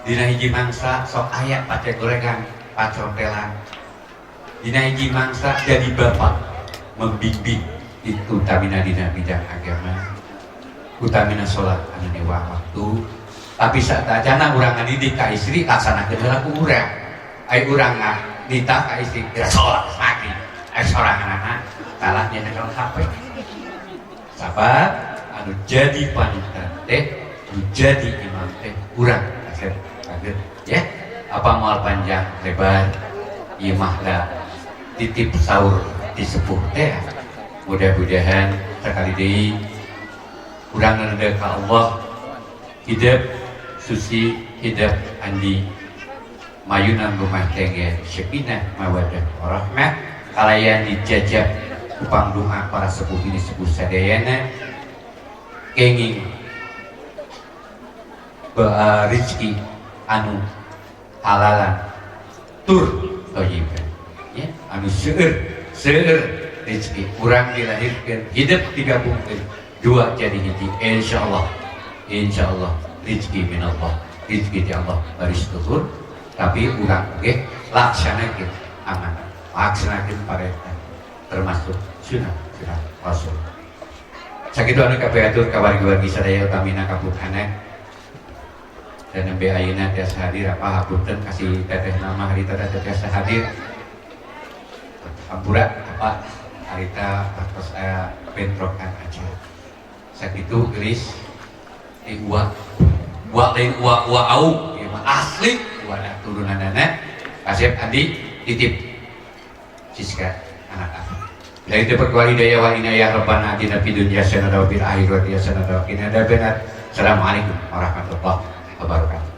K: dina hiji mangsa sok aya pace gorengan pacontelan dina hiji mangsa jadi bapak Membimbing utamina dina bidang agama, utamina sholat anu newang waktu. Tapi saat acana urang ngadidik ka istri laksanakeun heula ku urang. Ai urang nitah ka istri geura sholat mati. Ai soranganana kalah nya nyekel HP. Sabab anu jadi panutan teh, anu jadi imam teh urang kasep kaget ya. Apa moal panjang lebar ieu mah da titip sahur di sepuh teh. Mudah-mudahan sekali deui urang ngadeg ka Allah, hidup Susi, hidup Andi, mayunan rumah tangga sakinah mawadah warahmah, kalayan dijajah upang doa para sepuh ini sepuh sadayana kenging rezeki anu halalan tur thayyiban ya, anu seueur seueur rezeki urang dilahirkeun hidup digabungkeun dua jadi hiji, insyaallah insyaallah rezeki minallah, rezeki di Allah baris luhur. Tapi urang oge laksanakeun amanah, laksanakeun parentah termasuk sunah sunah Rasul. Sakitu anu kapihatur ka wargi-wargi sadaya utamina ka anak dan nembe ayeuna tiasa hadir. Apa hapunten kasih teteh nama harita teh tiasa hadir, hampura apa harita atos bentrokan aja. Sakitu gelis di uak uak lain uak uak au ieu mah asli uak turunanana. Kasep Andi titip Siska anak aku. Dari itu perkeluarga wa inayah rabbana atina fid dunya hasanah wa fil akhirati hasanah wa qina adzabannar. Assalamualaikum warahmatullahi wabarakatuh.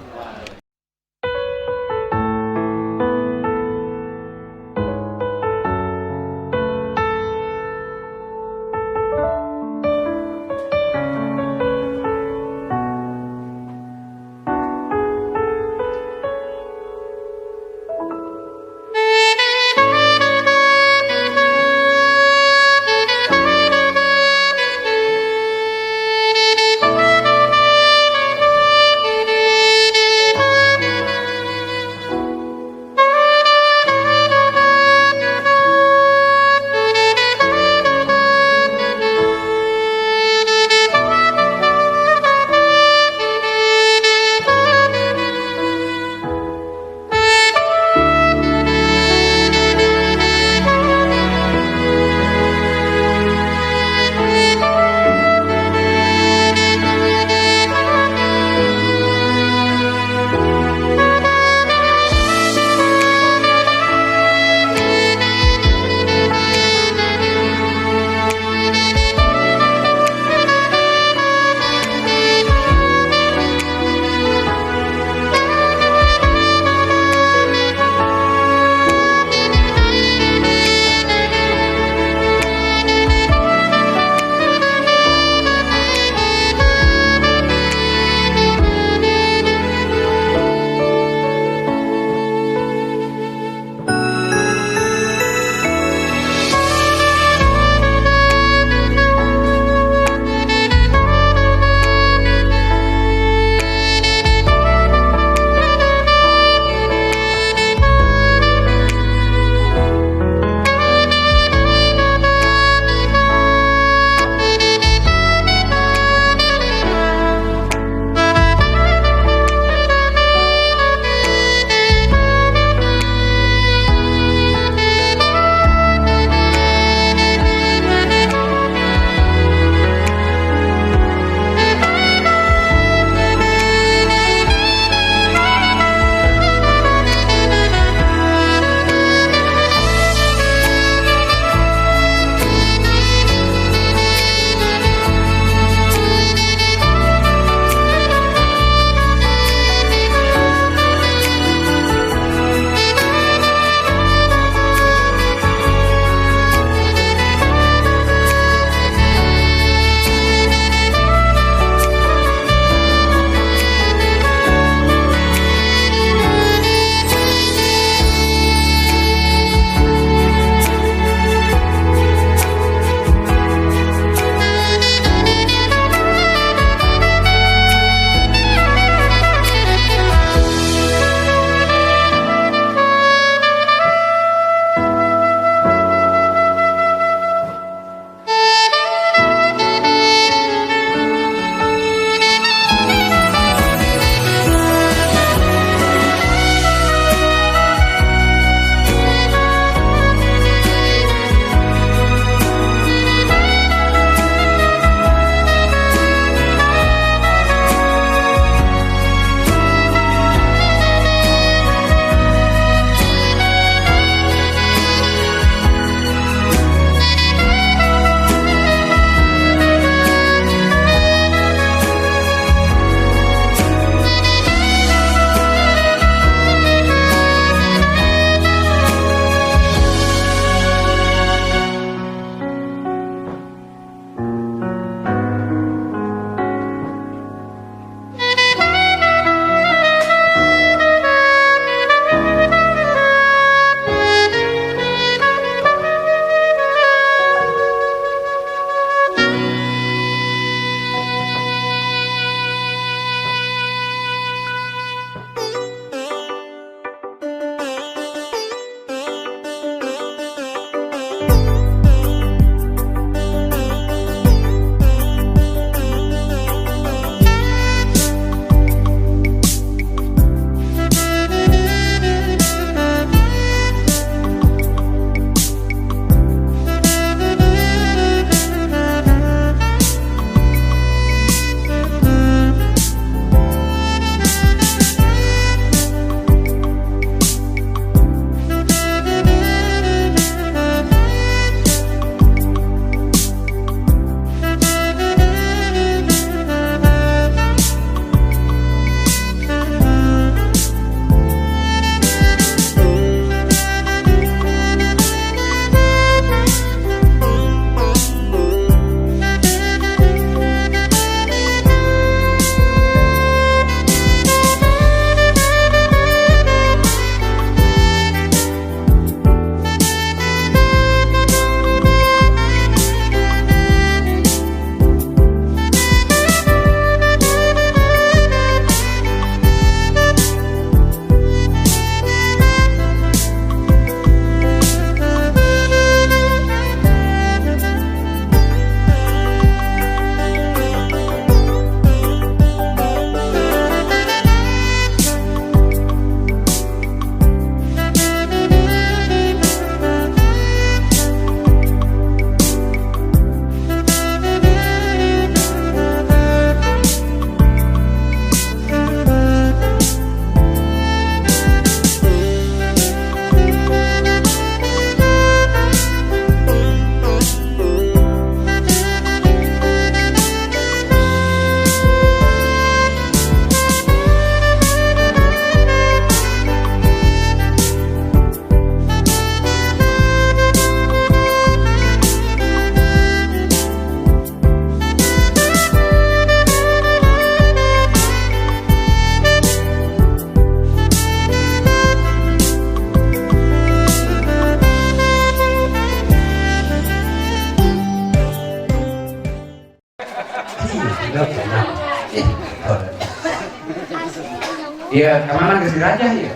K: Iya, kemana geus dirajah ya?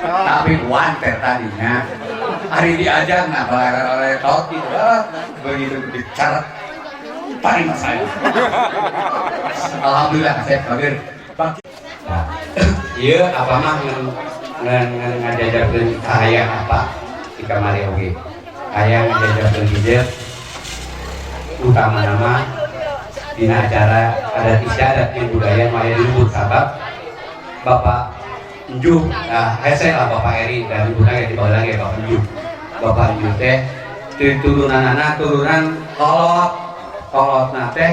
K: Tapi wanter tadinya hari diajak nah oleh toki begitu bicara tarima saya. Alhamdulillah saya kaget. Nah, iya apa mah ngan ngajajarkeun kahayang apa di kamari oge. Hayang ngajajarkeun hijab utama nama dina acara adat istiadat yang budaya nu aya di lembur, sabab Bapak Enjuh, nah hese lah Bapak Eri dan ibu lagi di bawah lagi Bapak Enjuh. Bapak Enjuh teh turunanana turunan kolot, kolot teh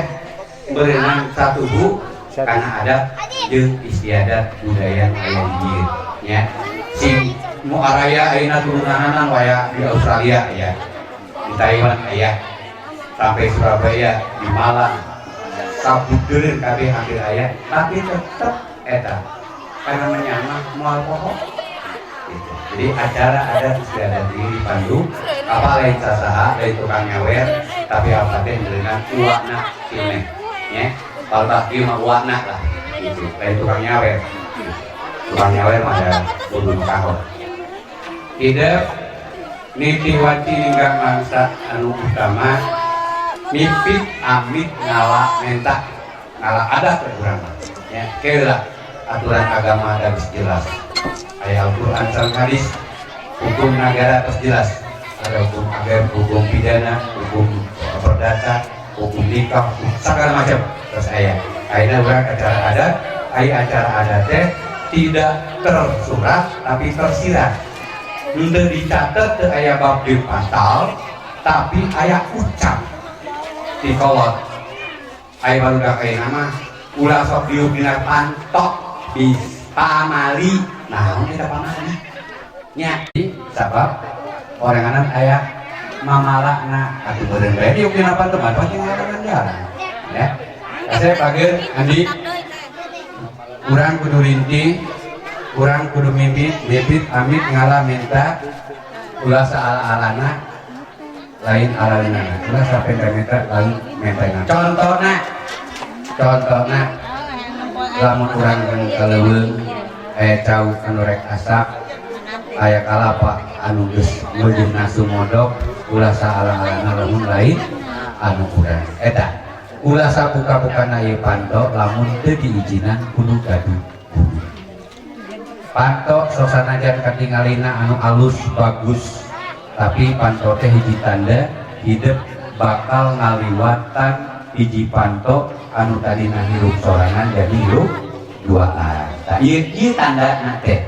K: berenang satuhu karena adat jeung istiadat budaya nu aya di dieu nya. Sing nu araya ayeuna turunanana nu aya di Australia aya, di Taiwan aya, sampai Surabaya, di Malang, sabudeureun kabeh hampir aya, tapi tetep eta karena menyamah moal poho gitu. Jadi acara adat istiadat ini dipandu apa lain sasaha dari tukang nyawer, tapi apa teh dengan uakna keneh nya. Kalau tak ieu mah uakna lah gitu, lain tukang nyawer. Tukang nyawer mah ada kudu nu kahon. Hidup niti wanci ninggang mangsa anu utama mipit amit ngala menta ngala adat teh urang mah nya. Keula aturan agama ada geus jelas, aya Al-Qur'an sareng hadis, hukum negara terus jelas, ada hukum agar, hukum pidana, hukum perdata, hukum nikah, hukum segala macam terus aya. Ayeuna urang acara adat, aya acara adat teh tidak tersurat tapi tersirat, henteu dicatet, teu aya bab di pasal, tapi aya ucap di kolot. Aya barudak ayeuna mah ulah sok diuk dina pantok bis pamali, naon eta pamali nya, sabab oranganan aya mamalakna atuh meureun bae diuk dina pantok mah pasti ngalaman jalan ya. Saya panggil Andi, urang kudu rinti, urang kudu mimpi mimpi amit ngala minta, ulah saala-alana lain alana, ulah sampai minta lain mentena. Contohna, contohna lamun urang ka leuweung aya cau anu rek asak, aya kalapa anu geus meujeuhna sumodok, ulah saala-alana lamun lain anu urang eta, ulah sabuka-bukana ieu panto lamun teu diizinan kudu gaduh kudu panto. Sok sanajan katingalina anu alus bagus, tapi panto teh hiji tanda hidup bakal ngaliwatan hiji panto anu tadina hirup sorangan jadi hirup duaan. Tah ieu ieu tanda teh.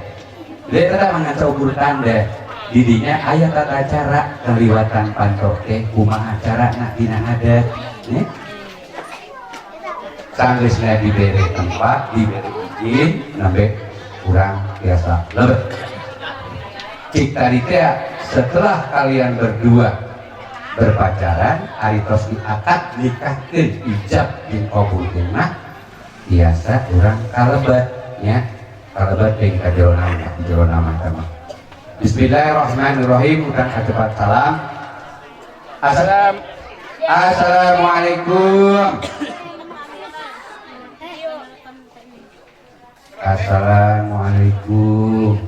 K: Jadi tetap mengaca ukur tanda didinya aya tata cara ngaliwatan panto teh kumaha carana dina adat nya. Sanggeusna dibere tempat, dibere izin, nembe kurang biasa lebet. Cik tadi teh setelah kalian berdua berpacaran, ari tos diakad nikahkeun ijab jeung qabulkeun mah biasa urang kalebet nya, kalebet jeung ka jero nama, jero nama eta mah. Bismillahirrahmanirrahim, urang kacepat salam. Assalamualaikum. Assalamualaikum.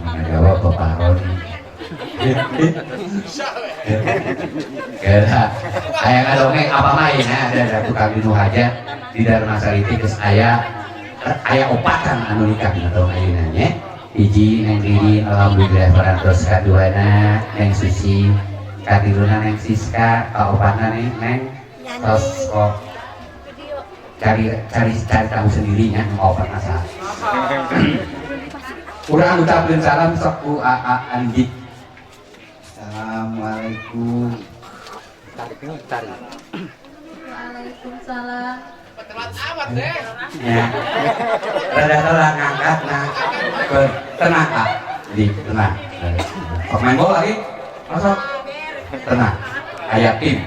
K: Mana jawab Bapak Roni? Kira aya ngadongeng apa main ya, ada tukang dinu hajat di Dharma Sariti geus aya aya opatan anu nikah dina tahun ayeuna nya. Hiji Neng Ririn, alhamdulillah parantos, kaduana Neng Susi, katiluna Neng Siska, kaopatna Neng Neng tos kok cari cari cari tahu sendirinya opat masa. Urang ucapkeun salam sok ku AA Andi.
H: Assalamualaikum.
G: Tarik, tarik.
I: Waalaikumsalam.
J: Telat amat deh.
K: Ya. Rada telat ngangkat nah. Tenang ah. Jadi tenang. Kok main bola lagi? Masuk. Tenang. Aya tim.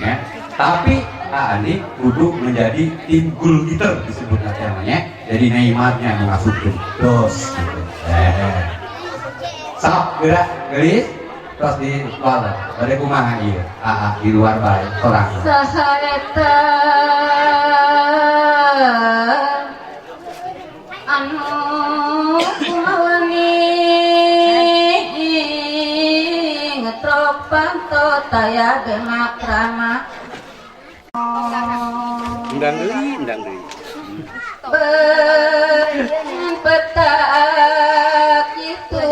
K: Ya. Tapi Andi kudu menjadi tim goal getter disebut namanya. Jadi Neymarnya masukkan dos gitu. Sok gerak gelis terus di luar bade kumaha ieu? Aa di luar bae sorang.
I: Saha eta? Sunda Demak Rama.
J: Undang deui, undang deui.
I: Petak itu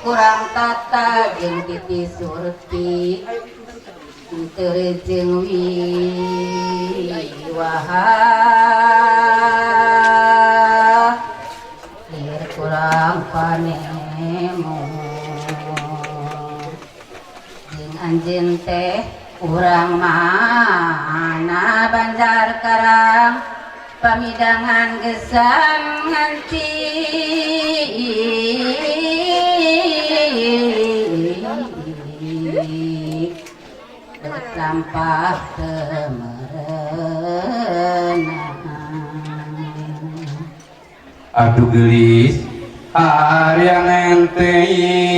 I: kurang tata jeung titi surti teu jeung wiwaha lir kurang panemu jeung anjeun teh urang mana Banjar Karang pamidangan gesang nganti lampah temerenang.
C: Aduh gelis Arya ngenteing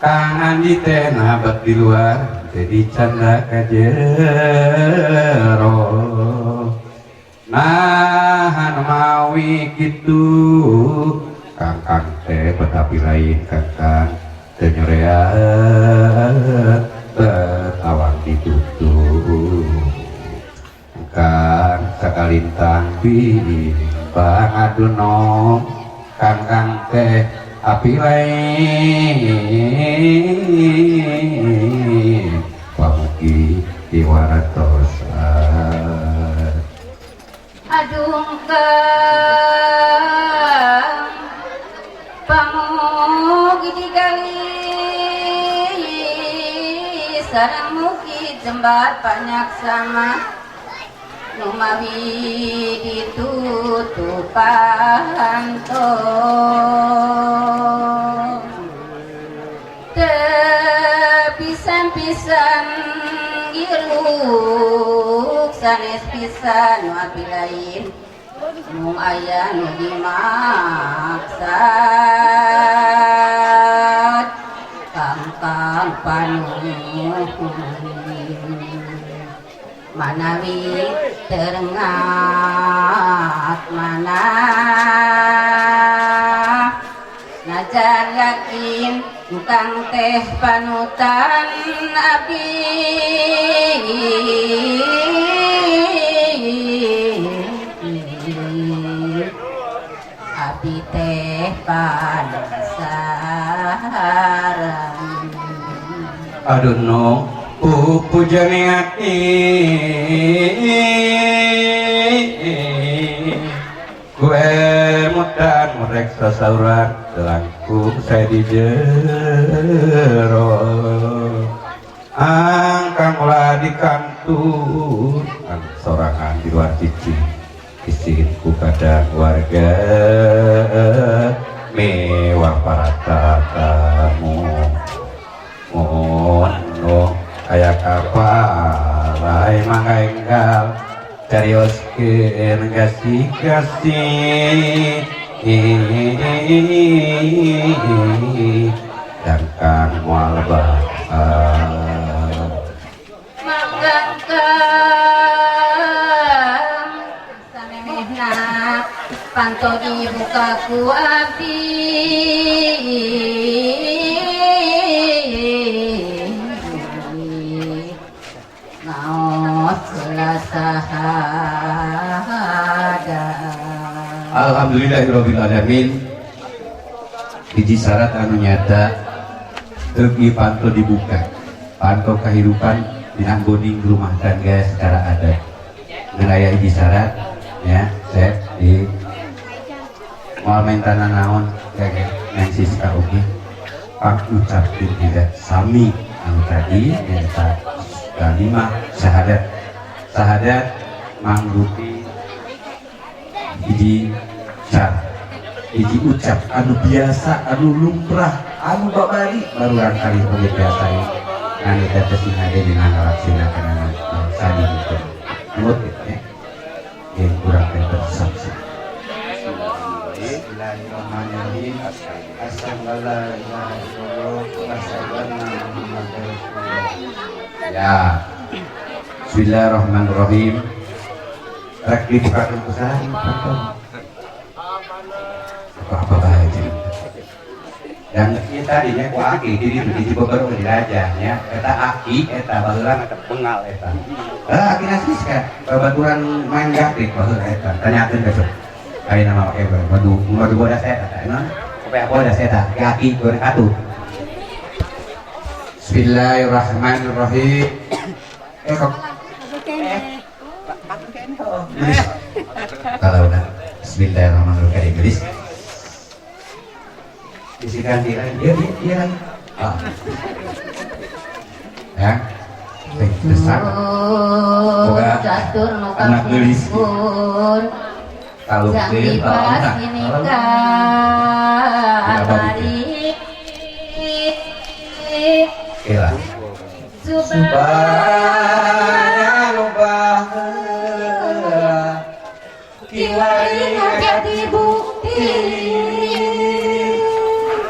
C: Kang Andi teh nabat di luar jadi canda ka jero. Nahan mawi kitu Kang Kang teh betapi lain Kang Kang teu nyoreat betawang ditutup Kang sakalintang bimbang aduno Kang Kang teh api lain pamugi diwaratosan.
I: Aduh Kang pamugi digali sareng mugi jembar banyak sama numawi ditutupan tong tepisan-pisan giruk sanes pisan nu api lain mung aya nu dimaksad kangkang panuhun manawi terengat mana najan yakin kang teh panutan abdi abdi teh panasaran.
C: Aduh no pupujane ati kue mutan murek sasauran langkung saya di jero angkang ulah di kantur ang sorangan di luar cici isin ku kadang warga mewah para tatamu mono aya kapal ai mangga enggal carioskeun kasih-kasih dangkang moal bakal
I: mangga kang samemehna panto dibuka ku abdi
C: Alhamdulillahirabbil alamin. Hiji syarat anu nyata teugi panto dibuka. Panto kehidupan dina goding rumah tangga secara adat. Ngan aya hiji syarat ya, saya di moal mentana naon kage ngan Siska oge pangucapkeun tidak sami anu tadi nyaeta kalimah syahadat. Syahadat mangrupi hiji car hiji ucap anu biasa anu lumrah anu babari baruran kali oge biasa ngan eta teh sing hade dina ngalaksanakeun sadi gitu nut ya yang kurang teh saksi.
H: Bismillahirrahmanirrahim.
C: Ya. Bismillahirrahmanirrahim. Rek dibuka usaha apa-apa aja.
K: Dan ieu tadinya ku aki di ditu di Bogor di raja nya. Eta aki eta baheula eta bengal eta. Ah, aki nasis kan. Babaturan main gaprik baheula eta. Tanyakeun ka sok. Ayeuna mah make madu madu bodas eta teh naon? Kopi bodas eta ki aki goreng atuh. Bismillahirrahmanirrahim. Kok kalau udah Bismillahirrahmanirrahim gelis. Bisikan dia dia dia lagi. Ah. Ya. Besar. Boga anak gelis. Kalau dia kalau supaya lubah kiwari
I: jadi bukti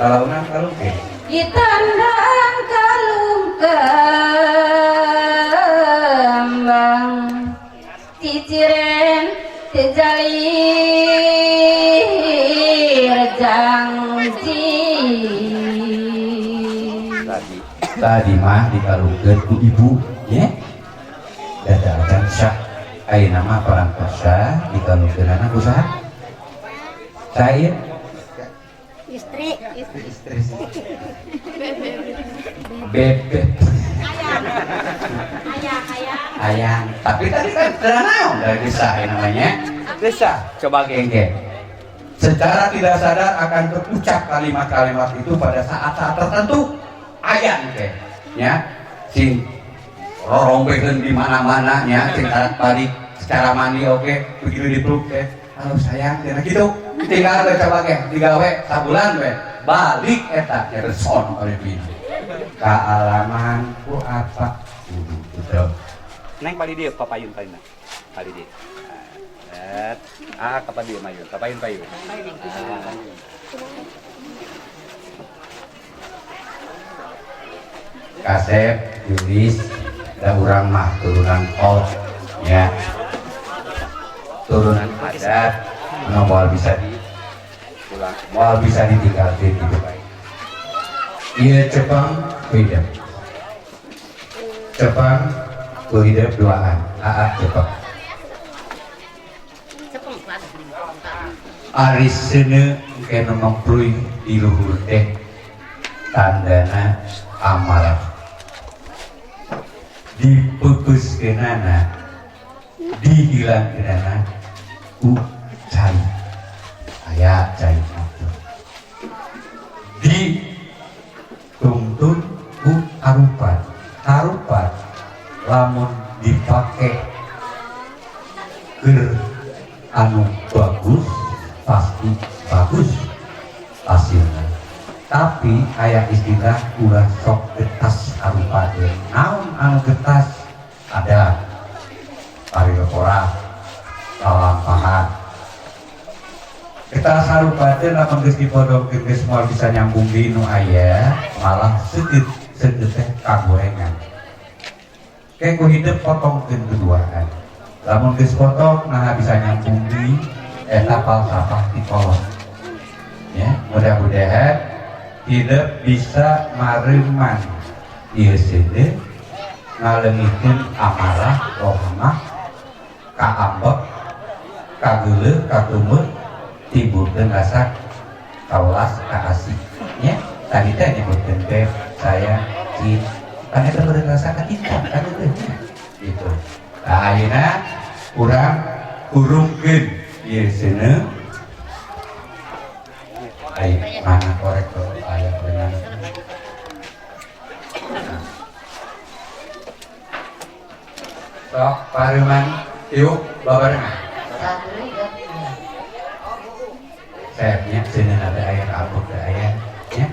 K: kalau nang kalau ke
I: ditandang kalung kembang ciciren tejalir janji.
K: Tadi mah dikalungkeun ku ibu nya dada acan sah ayeuna mah parantos sah dikalungkeunana ku saha? Sair
I: istri
K: istri bebek ayang ayang tapi tadi kan teu naon dari sah namanya desa coba gengge secara tidak sadar akan terucap kalimat-kalimat itu pada saat-saat tertentu. Ayang teh nya sing rorombekeun di mana-mana nya sing tarak balik secara mandi oke begitu dipeluk teh halo sayang cenah kitu tinggal we coba ge digawe sabulan we balik eta nya son oleh kaalaman ku apa kudu betul
J: neng pali dieu papayun palina pali dieu ah kapan dieu mayun kapayun payun
K: kasep Yulis da urang mah turunan kolot ya turunan adat anu moal bisa di pulang moal bisa ditinggalkeun gitu bae ieu cepang hidup cepang ku hidup duaan aa cepang ari seuneu engke nu mempruy di luhur teh tandana amarah dipeupeuskeunana dihilangkeunana ku cai aya cai dituntun ku harupat harupat lamun dipake keur anu bagus pasti bagus hasilna tapi aya istilah ulah sok getas harupat naon anu getas ada pariyokora lalampahan getas harupat teh lamun geus dipodongkeun geus moal bisa nyambung di nu aya malah seukeut seukeut teh kagorengan ke ku hidup potongkeun keduaan lamun geus potong nah bisa nyambung di eta falsafah ti kolot ya mudah-mudahan hidup bisa mareman ieu seuneu ngaleungitkeun amarah rohmah kaambek kageuleuh katumeuh timbulkeun rasa kawelas kaasih nya tadi teh nyebutkeun teh saya cinta kan eta meureun rasa kacinta kageuleuh nya gitu nah ayeuna urang hurungkeun ieu seuneu ai mana korek tuh aya berenang sok pareman tiup babarengan sayapnya seuneu ada aya kaabok teh aya nya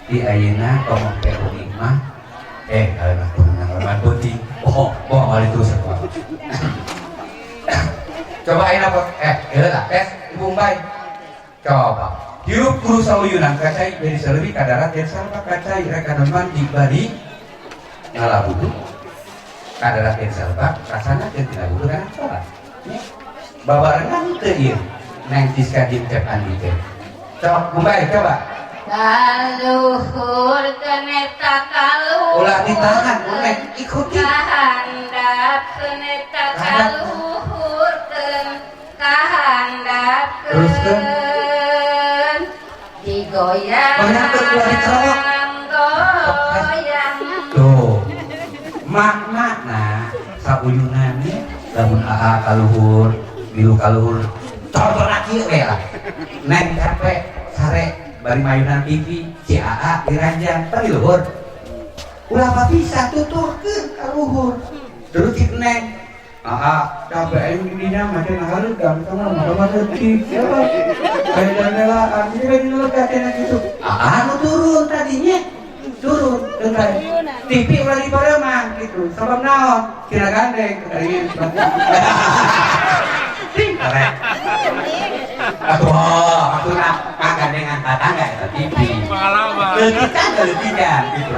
K: di ayeuna ngomong teh uing mah ayeuna kudu leman peuting bohong bohong kali terus coba ayeuna heula tes ibu Mbai coba hirup kudu saluyunan ka cai jadi saleuwi ka darat jadi salpa ka cai rek kana mandi bari ngalabudu ka darat jadi salpa rasana teu tina wudu kana salat nya babarengan teu ieu neng Siska jeung Cep Andi teh sok Mbai coba
I: Kaluhurkeun eta kaluhur.
C: Ulah ditahan, ulah ikuti.
I: Kahandapkeun eta kaluhurkeun, kahandapkeun.
C: Teruskeun.
I: Digoyang.
C: Goyangkeun, ulah dicolok.
I: Goyang.
C: Tuh. Maknana sauyunan lamun aa kaluhur, milu kaluhur. Contohna kieu we lah. Neng capek sare bari mayunan TV, si aa diranjang tadi luhur. Ulah papisah tuturkeun ka luhur. Terus cik neng, aa capek aing di dinya mah cenah hareudang sama mah leutik ya. Kayak jandelaan, ini kan lega cenah gitu. Aa nu turun tadinya. Turun dengan TV ulah dipareuman gitu. Sabab naon? Kira gandeng kekaringan. Karek. Atuh, atuh nak kagandengan tatangga eta TV. Pengalaman. Leutikan leutikan gitu.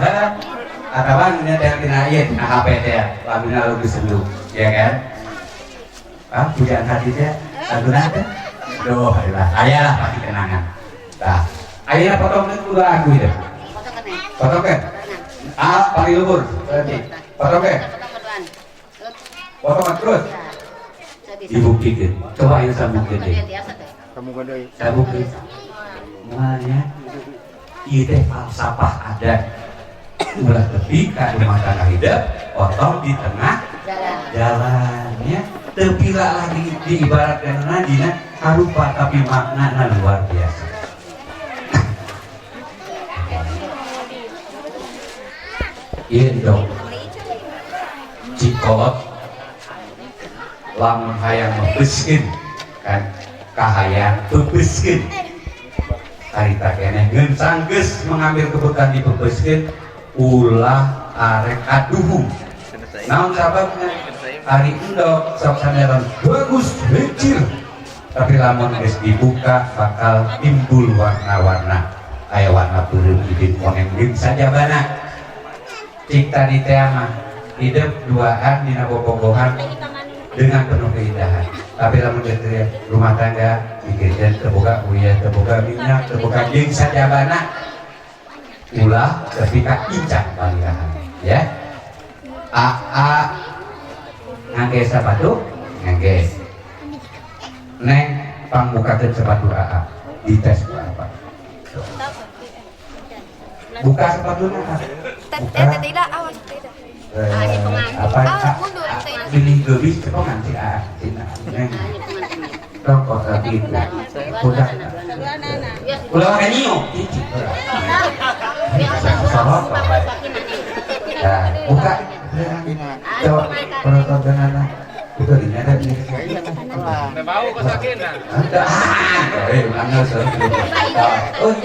C: Atawa nya teh dina ieu dina HP teh, laguna lagu sendu, ya kan? Ah, pujaan hati teh, laguna teh. Duh, lah, aya lah pasti kenangan. Tah, ayeuna potongkeun kudu aku ieu. Potongkeun. Ah, paling luhur berarti. Potongkeun. Potongan terus. Dibuktikan. Coba ayo sambungkeun deui. Sambungkeun. Moalnya ieu teh falsafah adat. Ulah tepi ka rumah tangga hidup, potong di tengah jalannya. Tepi lah lagi diibaratkan dina karupa tapi maknana luar biasa. Ieu dong. Cikolot lamun hayang mebeskeun kan kahayang bebeskeun harita keneh ngeun sanggeus mengambil kebutuhan dibebeskeun ulah arek aduhung. Naon sababna? Ari endog sok saneran bagus becir tapi lamun geus dibuka bakal timbul warna-warna, aya warna beureum hidin koneng jeung sajabana. Cik tadi teh mah hidup duaan dina bobogohan dengan penuh keindahan. Tapi lamun geus rumah tangga mikirkeun teu boga uyah, teu boga minyak, teu boga jeung sajabana, ulah tapi ka incak baliahan ya. Aa ngangge sepatu ngangge, neng pangbukakeun sepatu aa dites ku apa, buka sepatuna, buka apa pilih gelis cepongan si aa cina neng rokok lagi itu udah ulah makan nyiu cici sorot. Nah, buka coba penonton anak itu di mana ini?
L: Mau kok sakit nah.
C: Oh,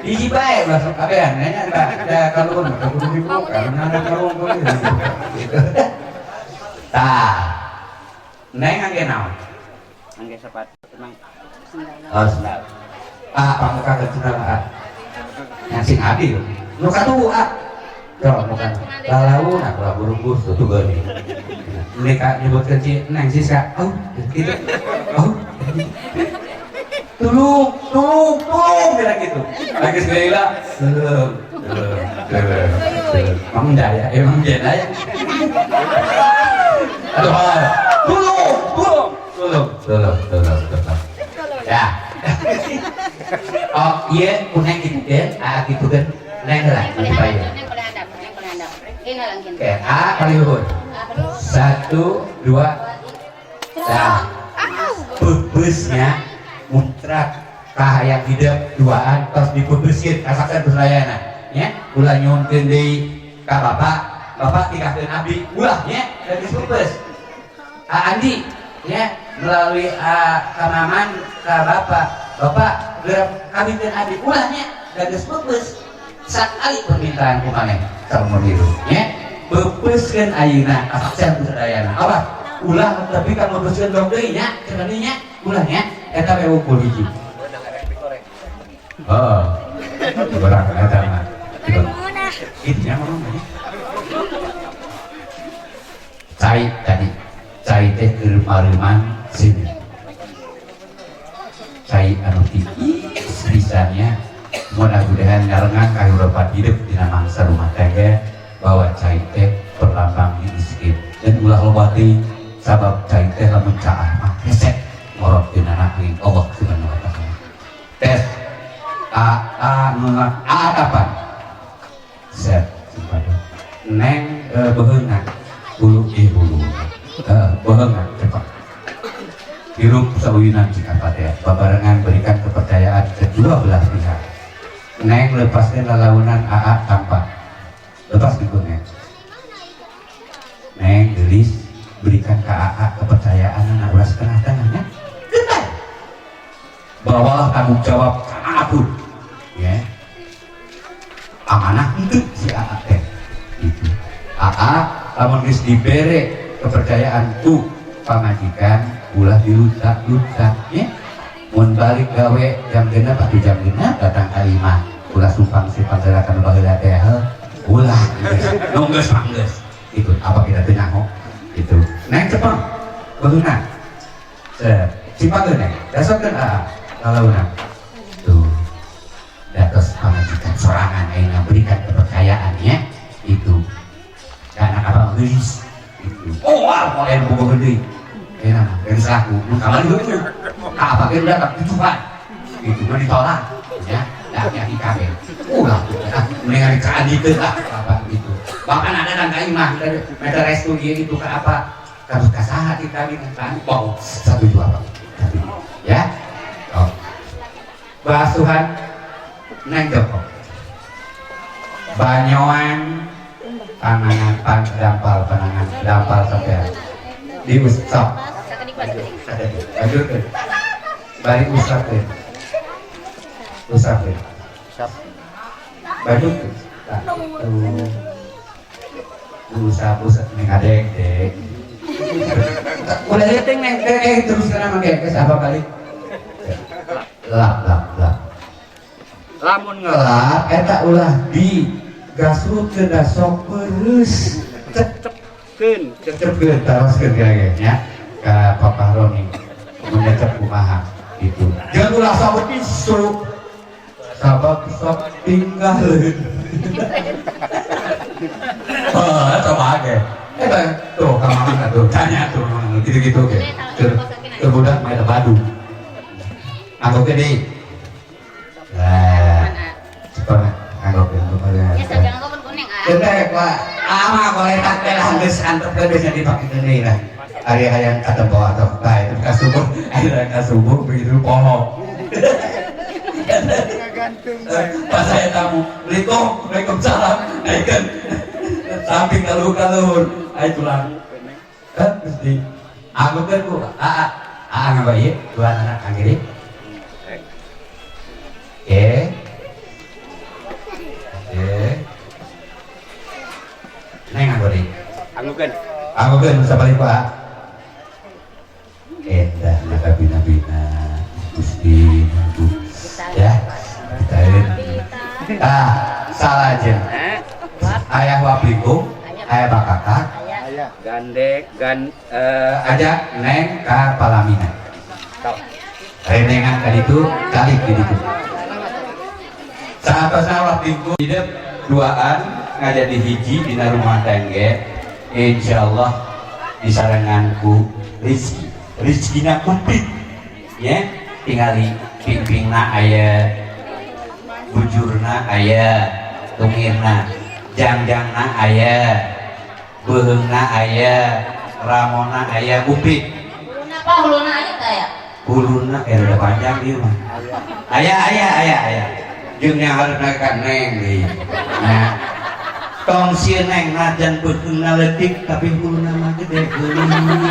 C: hiji bae, langsung kabehan nanya da kalau pun kudu dibuka, mana kalau gitu. Tah. Neng ngangge naon?
F: Ngangge sepatu emang.
C: Oh, sendal. Ah, pamuka sendal ah. Yang sing adil. Nu katuhu ah. Tuh, bukan. Lalaun aku lah burung tuh tuh gini. Mereka nyebutkan si Neng Siska. Oh, gitu. Oh. Tolong, tolong, tolong kira gitu. Lagi sekali lah. Tolong, tolong, tolong. Emang jaya, emang jaya. Aduh, tolong, tolong, tolong, tolong, tolong, tolong. Ya. Oh, iya, kuneng gitu kan, ah gitu kan. Neng lah, gitu aja. Oke, A paling luhur. 1, 2. Nah, bebesnya muntrak kahayang hidup duaan terus dibebeskeun kasaksen berlayana nya ulah nyuhunkeun deui ka bapak, bapak tikahkeun abdi ulah nya da geus bebes. A Andi nya melalui a ka maman ka bapak, bapak geura kawinkeun abdi ulah nya da geus bebes. Sakali permintaan ku maneh saumur hidup nya bebeskeun ayeuna kasaksen sadayana. Apa? Ulah tapi ka bebeskeun dong deui nya cenah nya ulah nya eta we wukul hiji. Oh. Urang eta mah. Itu nya ngomong nya. Cai tadi. Cai teh keur mareuman sini. Cai anu tipis pisannya
K: Mudah-mudahan nyarengan kahirupan hidup dina mangsa rumah tangga bahwa cai teh perlambang diiskeun dan ulah loba teuing, sabab cai teh lamun caah mah hese ngorotkeunana deui Allah Subhanahu wa taala. Tes a a nolak a apa set simpan neng beheungna hulu ih hulu beheungna cepat hirup sauyunan cik apa teh babarengan berikan kepercayaan kedua belah pihak. Neng lepaskan lalaunan aa tanpa lepas gitu. Neng, neng gelis, berikan ke aa kepercayaan anak ulah setengah-tengahnya. Bawalah tanggung jawab ke aa pun ya, amanah itu si aa teh itu. Aa lamun geus dibere kepercayaan ku pamajikan ulah dilutak-lutak ya. Mun balik gawe jam 6 atau jam 6 datang ka imah, ulah sumpang simpang gerakan baheula teh, ulah nu geus mah geus itu. Apa kita teu nyaho itu. Neng cepeng beheuna set simpangkeun, neng dasarkeun aa lalauna tuh datos pamajikan sorangan ayeuna, berikan kepercayaannya itu karena apa geus itu. Oh wah, mau aya bogoh deui ayeuna mah geus laku nu kamari heueuh ka apa ge udah tujuan itu mah ditolak ya. Laki-laki kabeh ulah mendingan kaadikeun lah apa gitu. Bahkan ada dan ka imah minta restu ieu itu ke apa harus kasaha kita kan bau satu dua apa satu ya. Oh. Basuhan neng Joko banyoan panangan pan dampal panangan dampal sampai diusap lanjutkan bari usapkeun usapkeun baju nah, tuh usap usap neng adek dek udah lihat neng terus karena make geus apa kali lap lap lap. Lamun ngelap eta ulah di gasrutkeun da sok peureuh, cepkeun cepkeun taroskeun kira nya ka Papa Roni mun nyecep kumaha gitu. Jangan ulah sok tisu sabab sok tinggalin. Oh, coba aja. Eh, tuh, kamu mana tuh? Tanya tuh, gitu-gitu oke. Tur, tur budak main badu. Anggap gede. Nah, cepat anggap anggap aja. Kita pak, ama koletak teh lah geus antep geus dipake deui lah. Ari hayang katempo atau bae itu ka subuh, akhirnya ka subuh begitu poho. Pas saya tamu, Assalamualaikum, waalaikumsalam, naikkan samping kaluhur ayo tulang. Eh, terus di anggukeun ku aa aa ngapa ieu dua anak kiri. Oke. Oke. Neng anggo deui.
J: Anggukeun.
K: Anggukeun sabalik Pak. Endah nakabina-bina Gusti ya. Kita ah salah aja. Ayah wablikum, ayah bakakak,
J: Gandek gan
K: ajak neng ka palaminan.
J: Tok.
K: Renengan kali itu kali gitu. Saat wablikum hidup duaan ngajadi hiji dina rumah tangga, insyaallah disarengan ku rizki. Rizkina komplit ya, tingali pingpingna aya, bujurna aya, tungirna jangjangna aya, beuheungna aya, ramona aya, komplit.
I: Huluna apa huluna aja teh ya?
K: Huluna rada panjang ieu mah. Aya aya aya aya jeung yang hareup ka neng deui. Nah, tong sieun neng, najan beuheungna leutik tapi huluna mah gede geuning.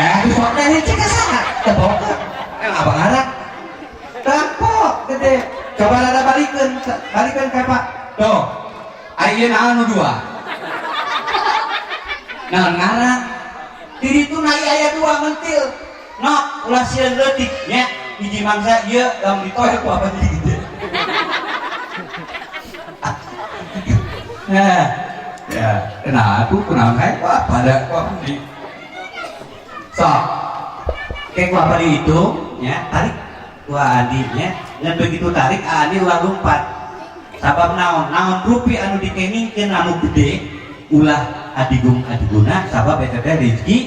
K: Di teh cek saha? Teu boga. Apa ngaran? Tampo gede. Coba rada balikeun, balikeun ka Pak. Tuh. Ayeuna naon nu dua? Naon ngaran? Di ditu na aya dua mentil. Nok, ulah sieun leutik nya. Hiji mangsa ieu lamun ditoek ku apa jadi gede. Nah, ya, kenapa aku kunaon hae ku apa da ku apa di. Sok. Kayak ku apa dihitung ya, tarik ku adiknya.
M: Dan begitu tarik Andi ulah lompat. Sabab naon? Naon rupi anu dikengingkeun anu gede ulah adigung adiguna sabab eta teh rezeki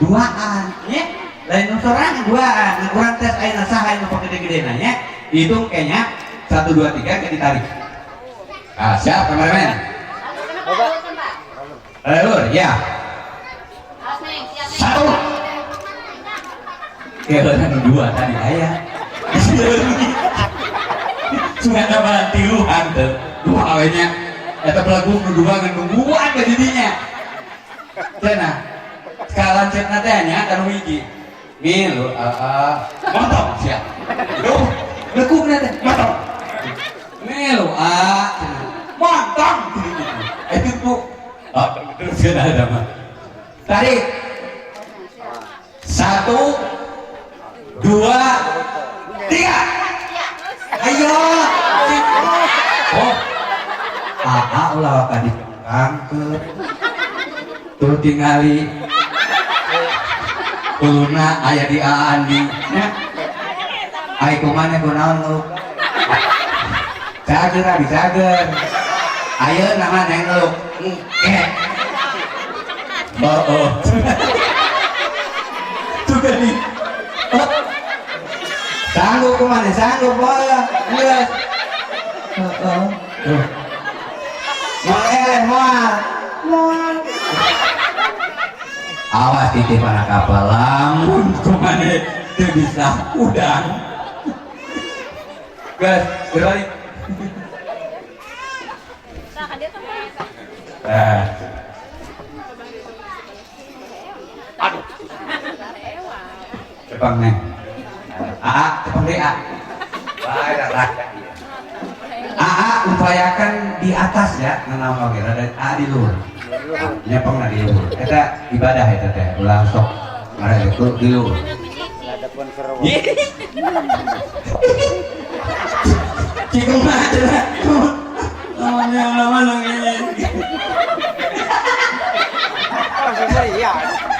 M: duaan nya. Lain nu sorangan duaan, nu kurang tes ayeuna saha anu pagede-gedena nya. Dihitung kayaknya 1 2 3 ke ditarik.
C: Ah, siap kameramen. Lur, ya. 1.
M: Keun anu 2 tadi aya.
C: Sudah nama tiluan teh. Dua we nya. Eta belagu nu 2 ngan nungguan ke didinya. Cenah. Skala cenah teh nya kanu hiji. Milu aa motong sia. Duh, lekukna teh motong. Milu a motong. Itu tuh. Oh, terus cenah ada mah. Tarik. 1 2 3. Ayo. Oh.
M: Aa ulah ka dikangkeun.
C: Tuh tingali. Uluna aya di Andi nya.
M: Ai kumaha kunaon lu? Cager abi cager. Ayeuna mah neng lu. Engke.
C: Oh, oh. Tuh gini. Oh.
M: Sanggup kumaha sanggup moal. Geus. Heeh. Tuh. Moal eleh moal. Moal.
C: Awas titip anak kapal lamun kumaha teu bisa udang. Gas, berbalik. Aduh. Cepang nih.
M: Aa, cepang deh, A. Aa upayakan di atas ya, nanaon oge rada A di luhur. Nyepeng na di luhur. Eta ibadah eta teh, ulah sok marah itu di luhur.
C: Cikumaha cenah. Namanya lama nangis.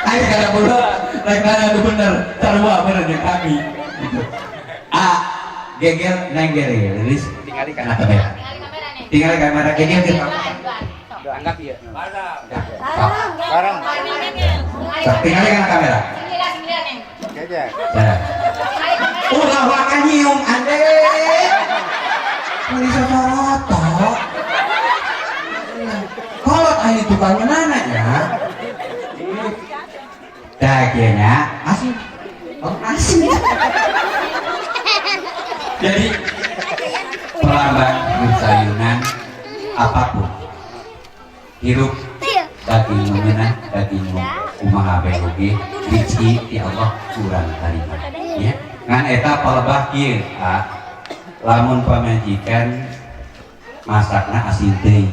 C: Ayo kada bodoh, rek nanya nu bener, sarua bener jeung kami.
M: A geger neng gere, rilis
J: tingali kana
M: kamera. Tingali kamera geger ke
J: anggap ieu.
M: Bareng. Tingali kana kamera.
J: Geger.
M: Ulah waka nyium ande. Meuni sosoroto. Kolot aya tukang nana nya. Tah kieu nya asin. Oh, asin.
C: Jadi pelambang sayunan apapun hirup daging mengenah daging kumaha bae oge rezeki ti Allah kurang tarima ya. Ngan eta palebah kieu lamun pamajikan masakna asin teuing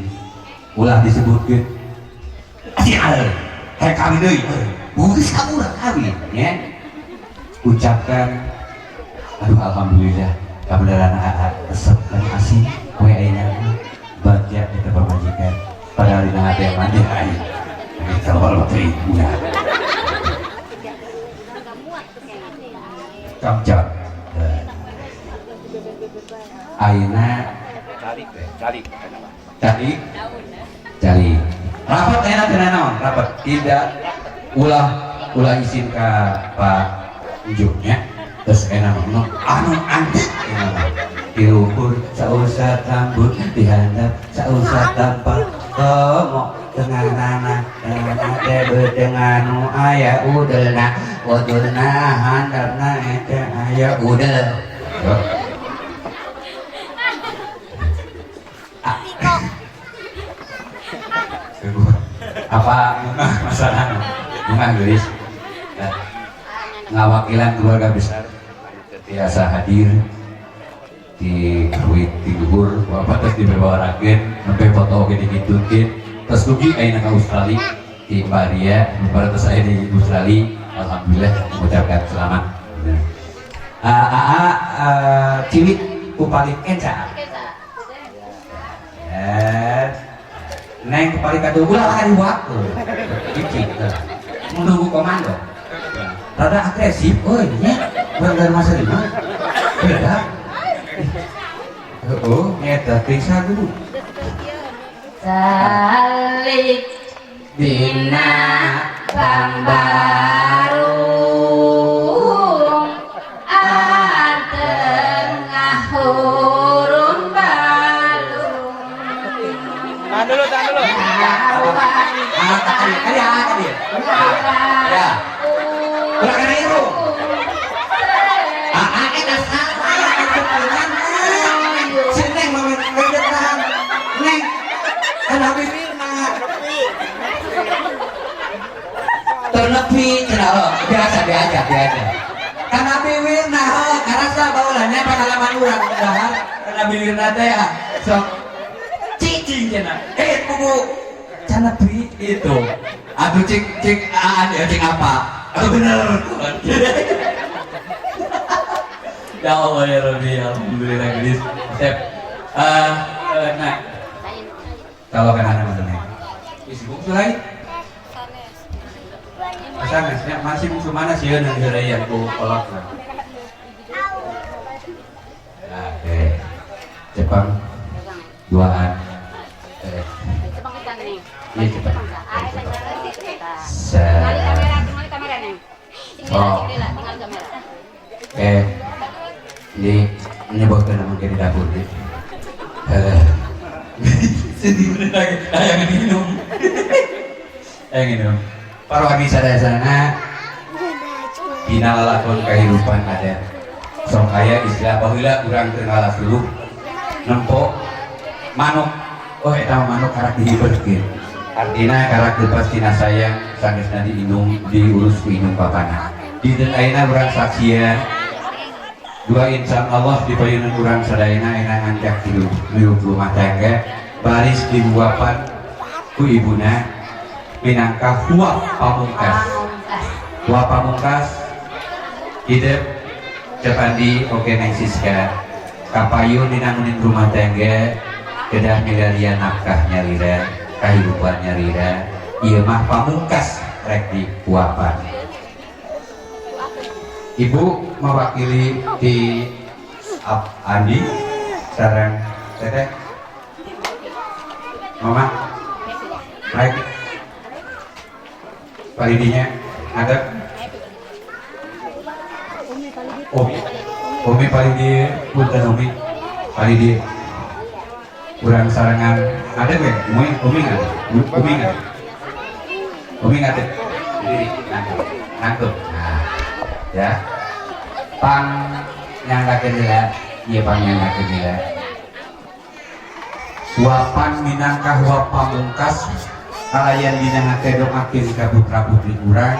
C: ulah disebutkeun asin euy hayang kawin deui geus ka urang kawin nya. Ucapkan aduh alhamdulillah kabeneran aa resep dan asin we ayeuna bagja eta pamajikan padahal dina hati mah aing kalau teuing ulah kamjat ayeuna
J: calik teh calik
C: calik calik rapat ayeuna teh naon rapat tidak ulah ulah izin ka Pak Unjuknya terus enak anu antik di luhur sausah rambut dihandap sausah tampang komo dengan tanah teh dengan nu aya udelna udelna handapna eta aya udel. Apa masalah bunga gelis ngawakilan keluarga besar biasa hadir di kawit di luhur bapak terus dibewarakeun sampai foto oge dikitukeun terus dugi ayeuna ka Australia di Mbak Ria baru terus saya di Australia alhamdulillah mengucapkan selamat. Ciwit kupalik kenca neng kupalik kadu ulah kali waktu cicing menunggu komando rada agresif, oh nya kurang dari masa lima beda.
K: Heeh, nyeta teh sagu.
I: Salik dina bambarung atengah hurung balung.
L: Tahan dulu, tahan dulu.
M: Ah, kali ah, kali. Ya. Ulah kana irung. Ah, ah, eta salah eta punya. Si Neng mah tahan. Neng. Kan bibirna. Ternepi cenah oh, biasa biasa biasa. Kana bibirna oh, karasa baheulanya pengalaman urang dahar kana bibirna teh ah. Sok cicing cenah. Eh bubu canepi itu. Aduh cik cik aan ya cik apa? Aduh bener. Ya Allah ya Rabbi, alhamdulillah gelis. Sep. Nah.
K: Kalau kan anak mana? Isi bungsu lain. Sanes nya masih bungsu mana sih yang heureuyan ku kolotna. Oke. Jepang duaan. Iya Jepang. Oh. Ini menyebutkan nama di dapur nih.
M: Sedih bener lagi. Ayo minum.
K: Ayo minum. Parwagi sadayana dina lalakon kehidupan ada sok aya istilah baheula urang teu ngalasuluh nempo manuk, oh eta mah manuk karak dihibeurkeun, artina karak lepas tina sayang sanesna diindung diurus ku indung bapana. Dinten ayeuna urang saksian dua insan Allah di payunan urang sadayana enak ngancak hidup hidup rumah tangga baris dihuapan ku ibuna minangka huap pamungkas. Huap pamungkas hidup Japandi oke Neng Siska kapayun dinangunin rumah tangga kedah milarian nafkah nyalira kehidupan nyalira ieu mah pamungkas rek di huapan. Ibu mewakili di Andi sareng teteh mama baik palidinya ada Umi, Umi paling di punten Umi paling di kurang sarangan ada gue Umi, Umi nggak Umi nggak Umi nggak ada diri nangkep nangkep nah ya pang nyangkakeun heula ieu pang nyangkakeun heula huapan minangka huap pamungkas kalayan dina hate doakeun ka putra putri urang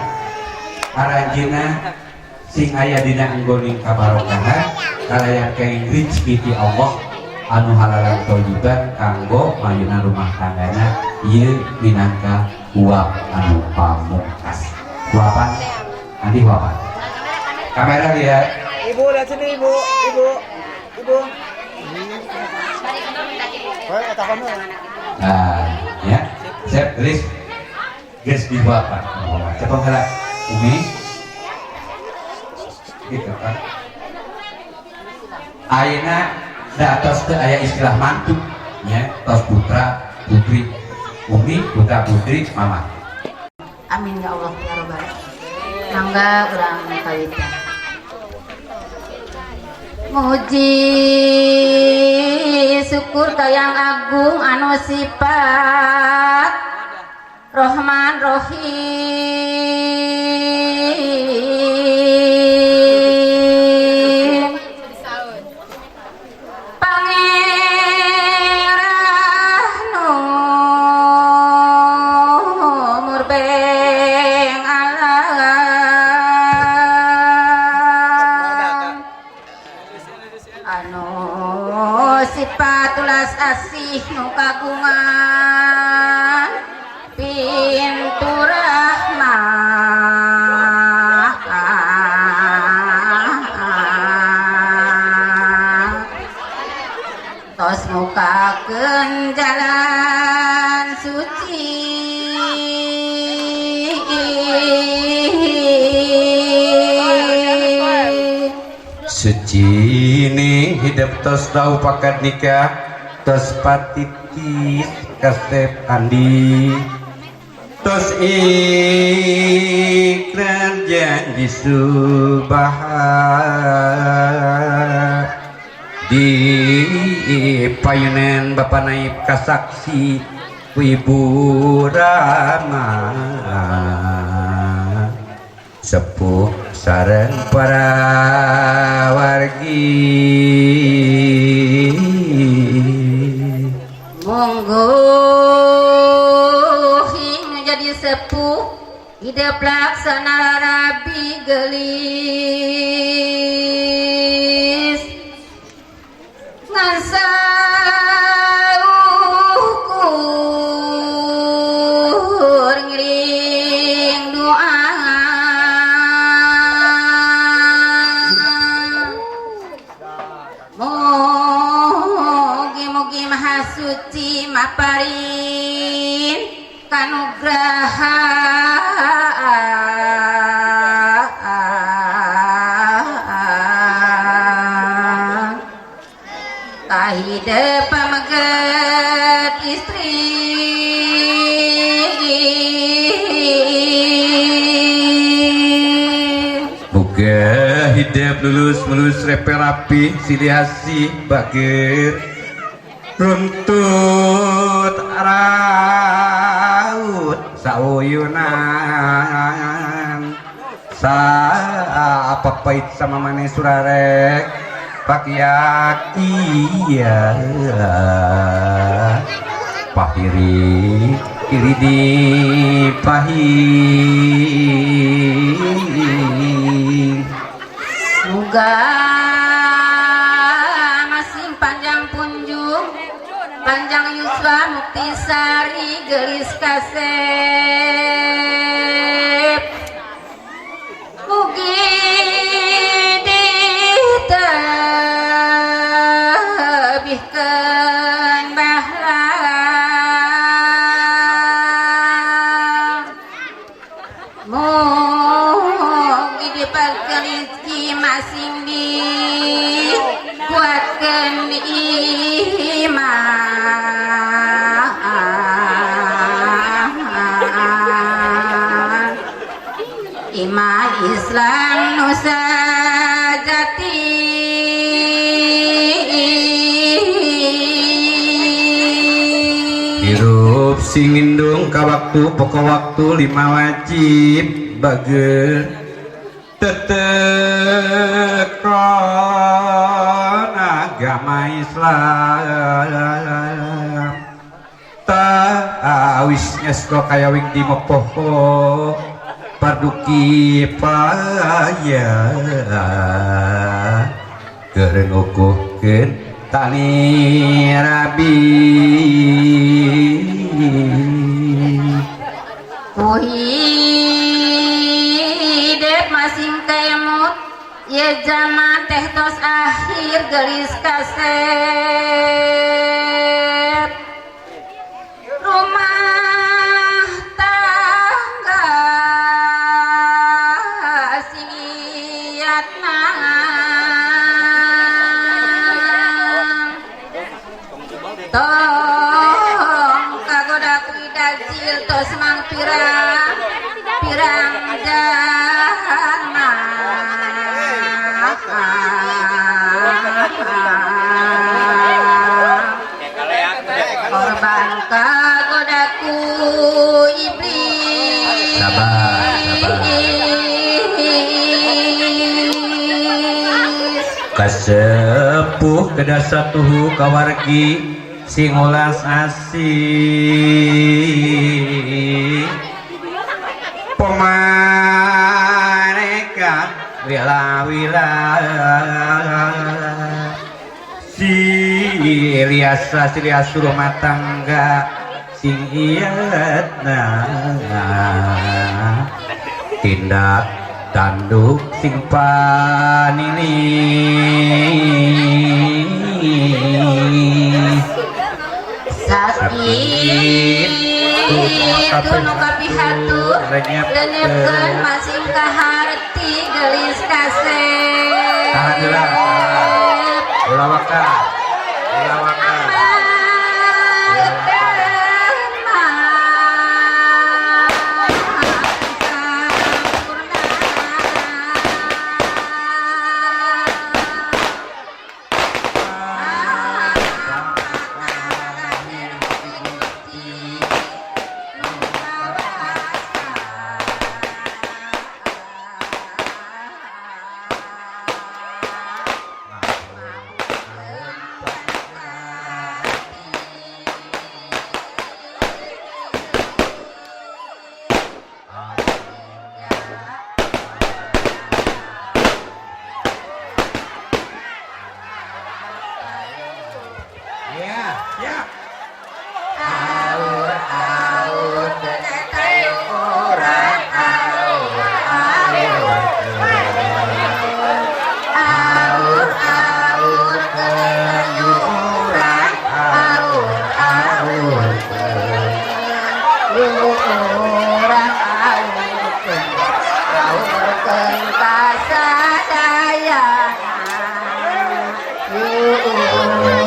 K: aranjeunna sing aya dina anggoning kabarokahan kalayan kenging rezeki ti Allah anu halalan thayyiban kanggo mayuna rumah tanggana ieu minangka huap anu pamungkas. Huapan nanti huapan kamera lihat.
L: Ibu lihat sini ibu, ibu, ibu.
K: Nah, ya, siap, tulis. Geus dihuapan. Cepet heula Umi. Gitu kan. Ayeuna da tos teu aya istilah mantu nya, tos putra, putri. Umi, putra, putri, mama.
I: Amin ya Allah ya Rabbal. Mangga urang kawitan. Muji syukur ka yang agung anu sifat Rahman Rahim. Pangeran nu murbeng alam anu sifat ulas asih nu kagungan pintu rahmah tos mukakeun jalan suci
K: suci ni
C: Hidup tos tahu pakat nikah tos patitis kasep Andi tos ikrar janji subhan di payunan Bapak Naib kasaksi Ibu Rama sepuh sareng para wargi.
I: Monggo hing jadi sepuh hidup laksana rabi gelis ngan saukur ngiring doa. Mugi-mugi maha suci maparin kanugrahan kahidep pameget istri.
C: Muga hidup lulus mulus repe rapi siliasi bagir runtut raut sauyunan sa apa pahit sama maneh surarek pakiak iya pahiri iri di pahing.
I: Muga masing panjang punjung panjang yuswa mukti sari gelis kasep mugi ditebihkeun bahala mugi dipakeun rezeki masing dikuatkeun iman iman Islam nu sajati.
C: Hirup sing indung ka waktu pokok waktu lima wajib bager tetekon agama Islam tawis ngesko kayawing di mopoho parduki paya keur ngukuhkeun tali rabi.
I: Hidup masing kemut ye zaman teh tos akhir gelis kasep rumah tangga sing tong kagoda ku dajil tos mang pirang pirang jalma korban kagoda ku iblis.
C: Sabar, sabar. Kasepuh kedasatuhu kawargi sing ulas asih pemarekan wila-wila siliasa siliasu rumah tangga sing iyatna tindak tanduk sing panini.
I: Sakit nu kapihatur lenyepkeun masing ka harti gelis kasep.
C: Tahan heula.
D: Ulah waka. Ulah waka.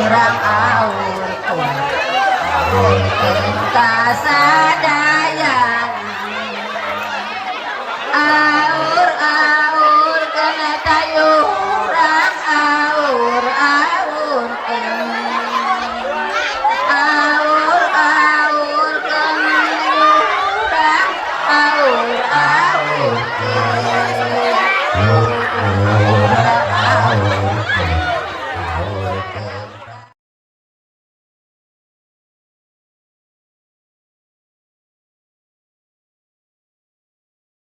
I: Urang aur. Kasar.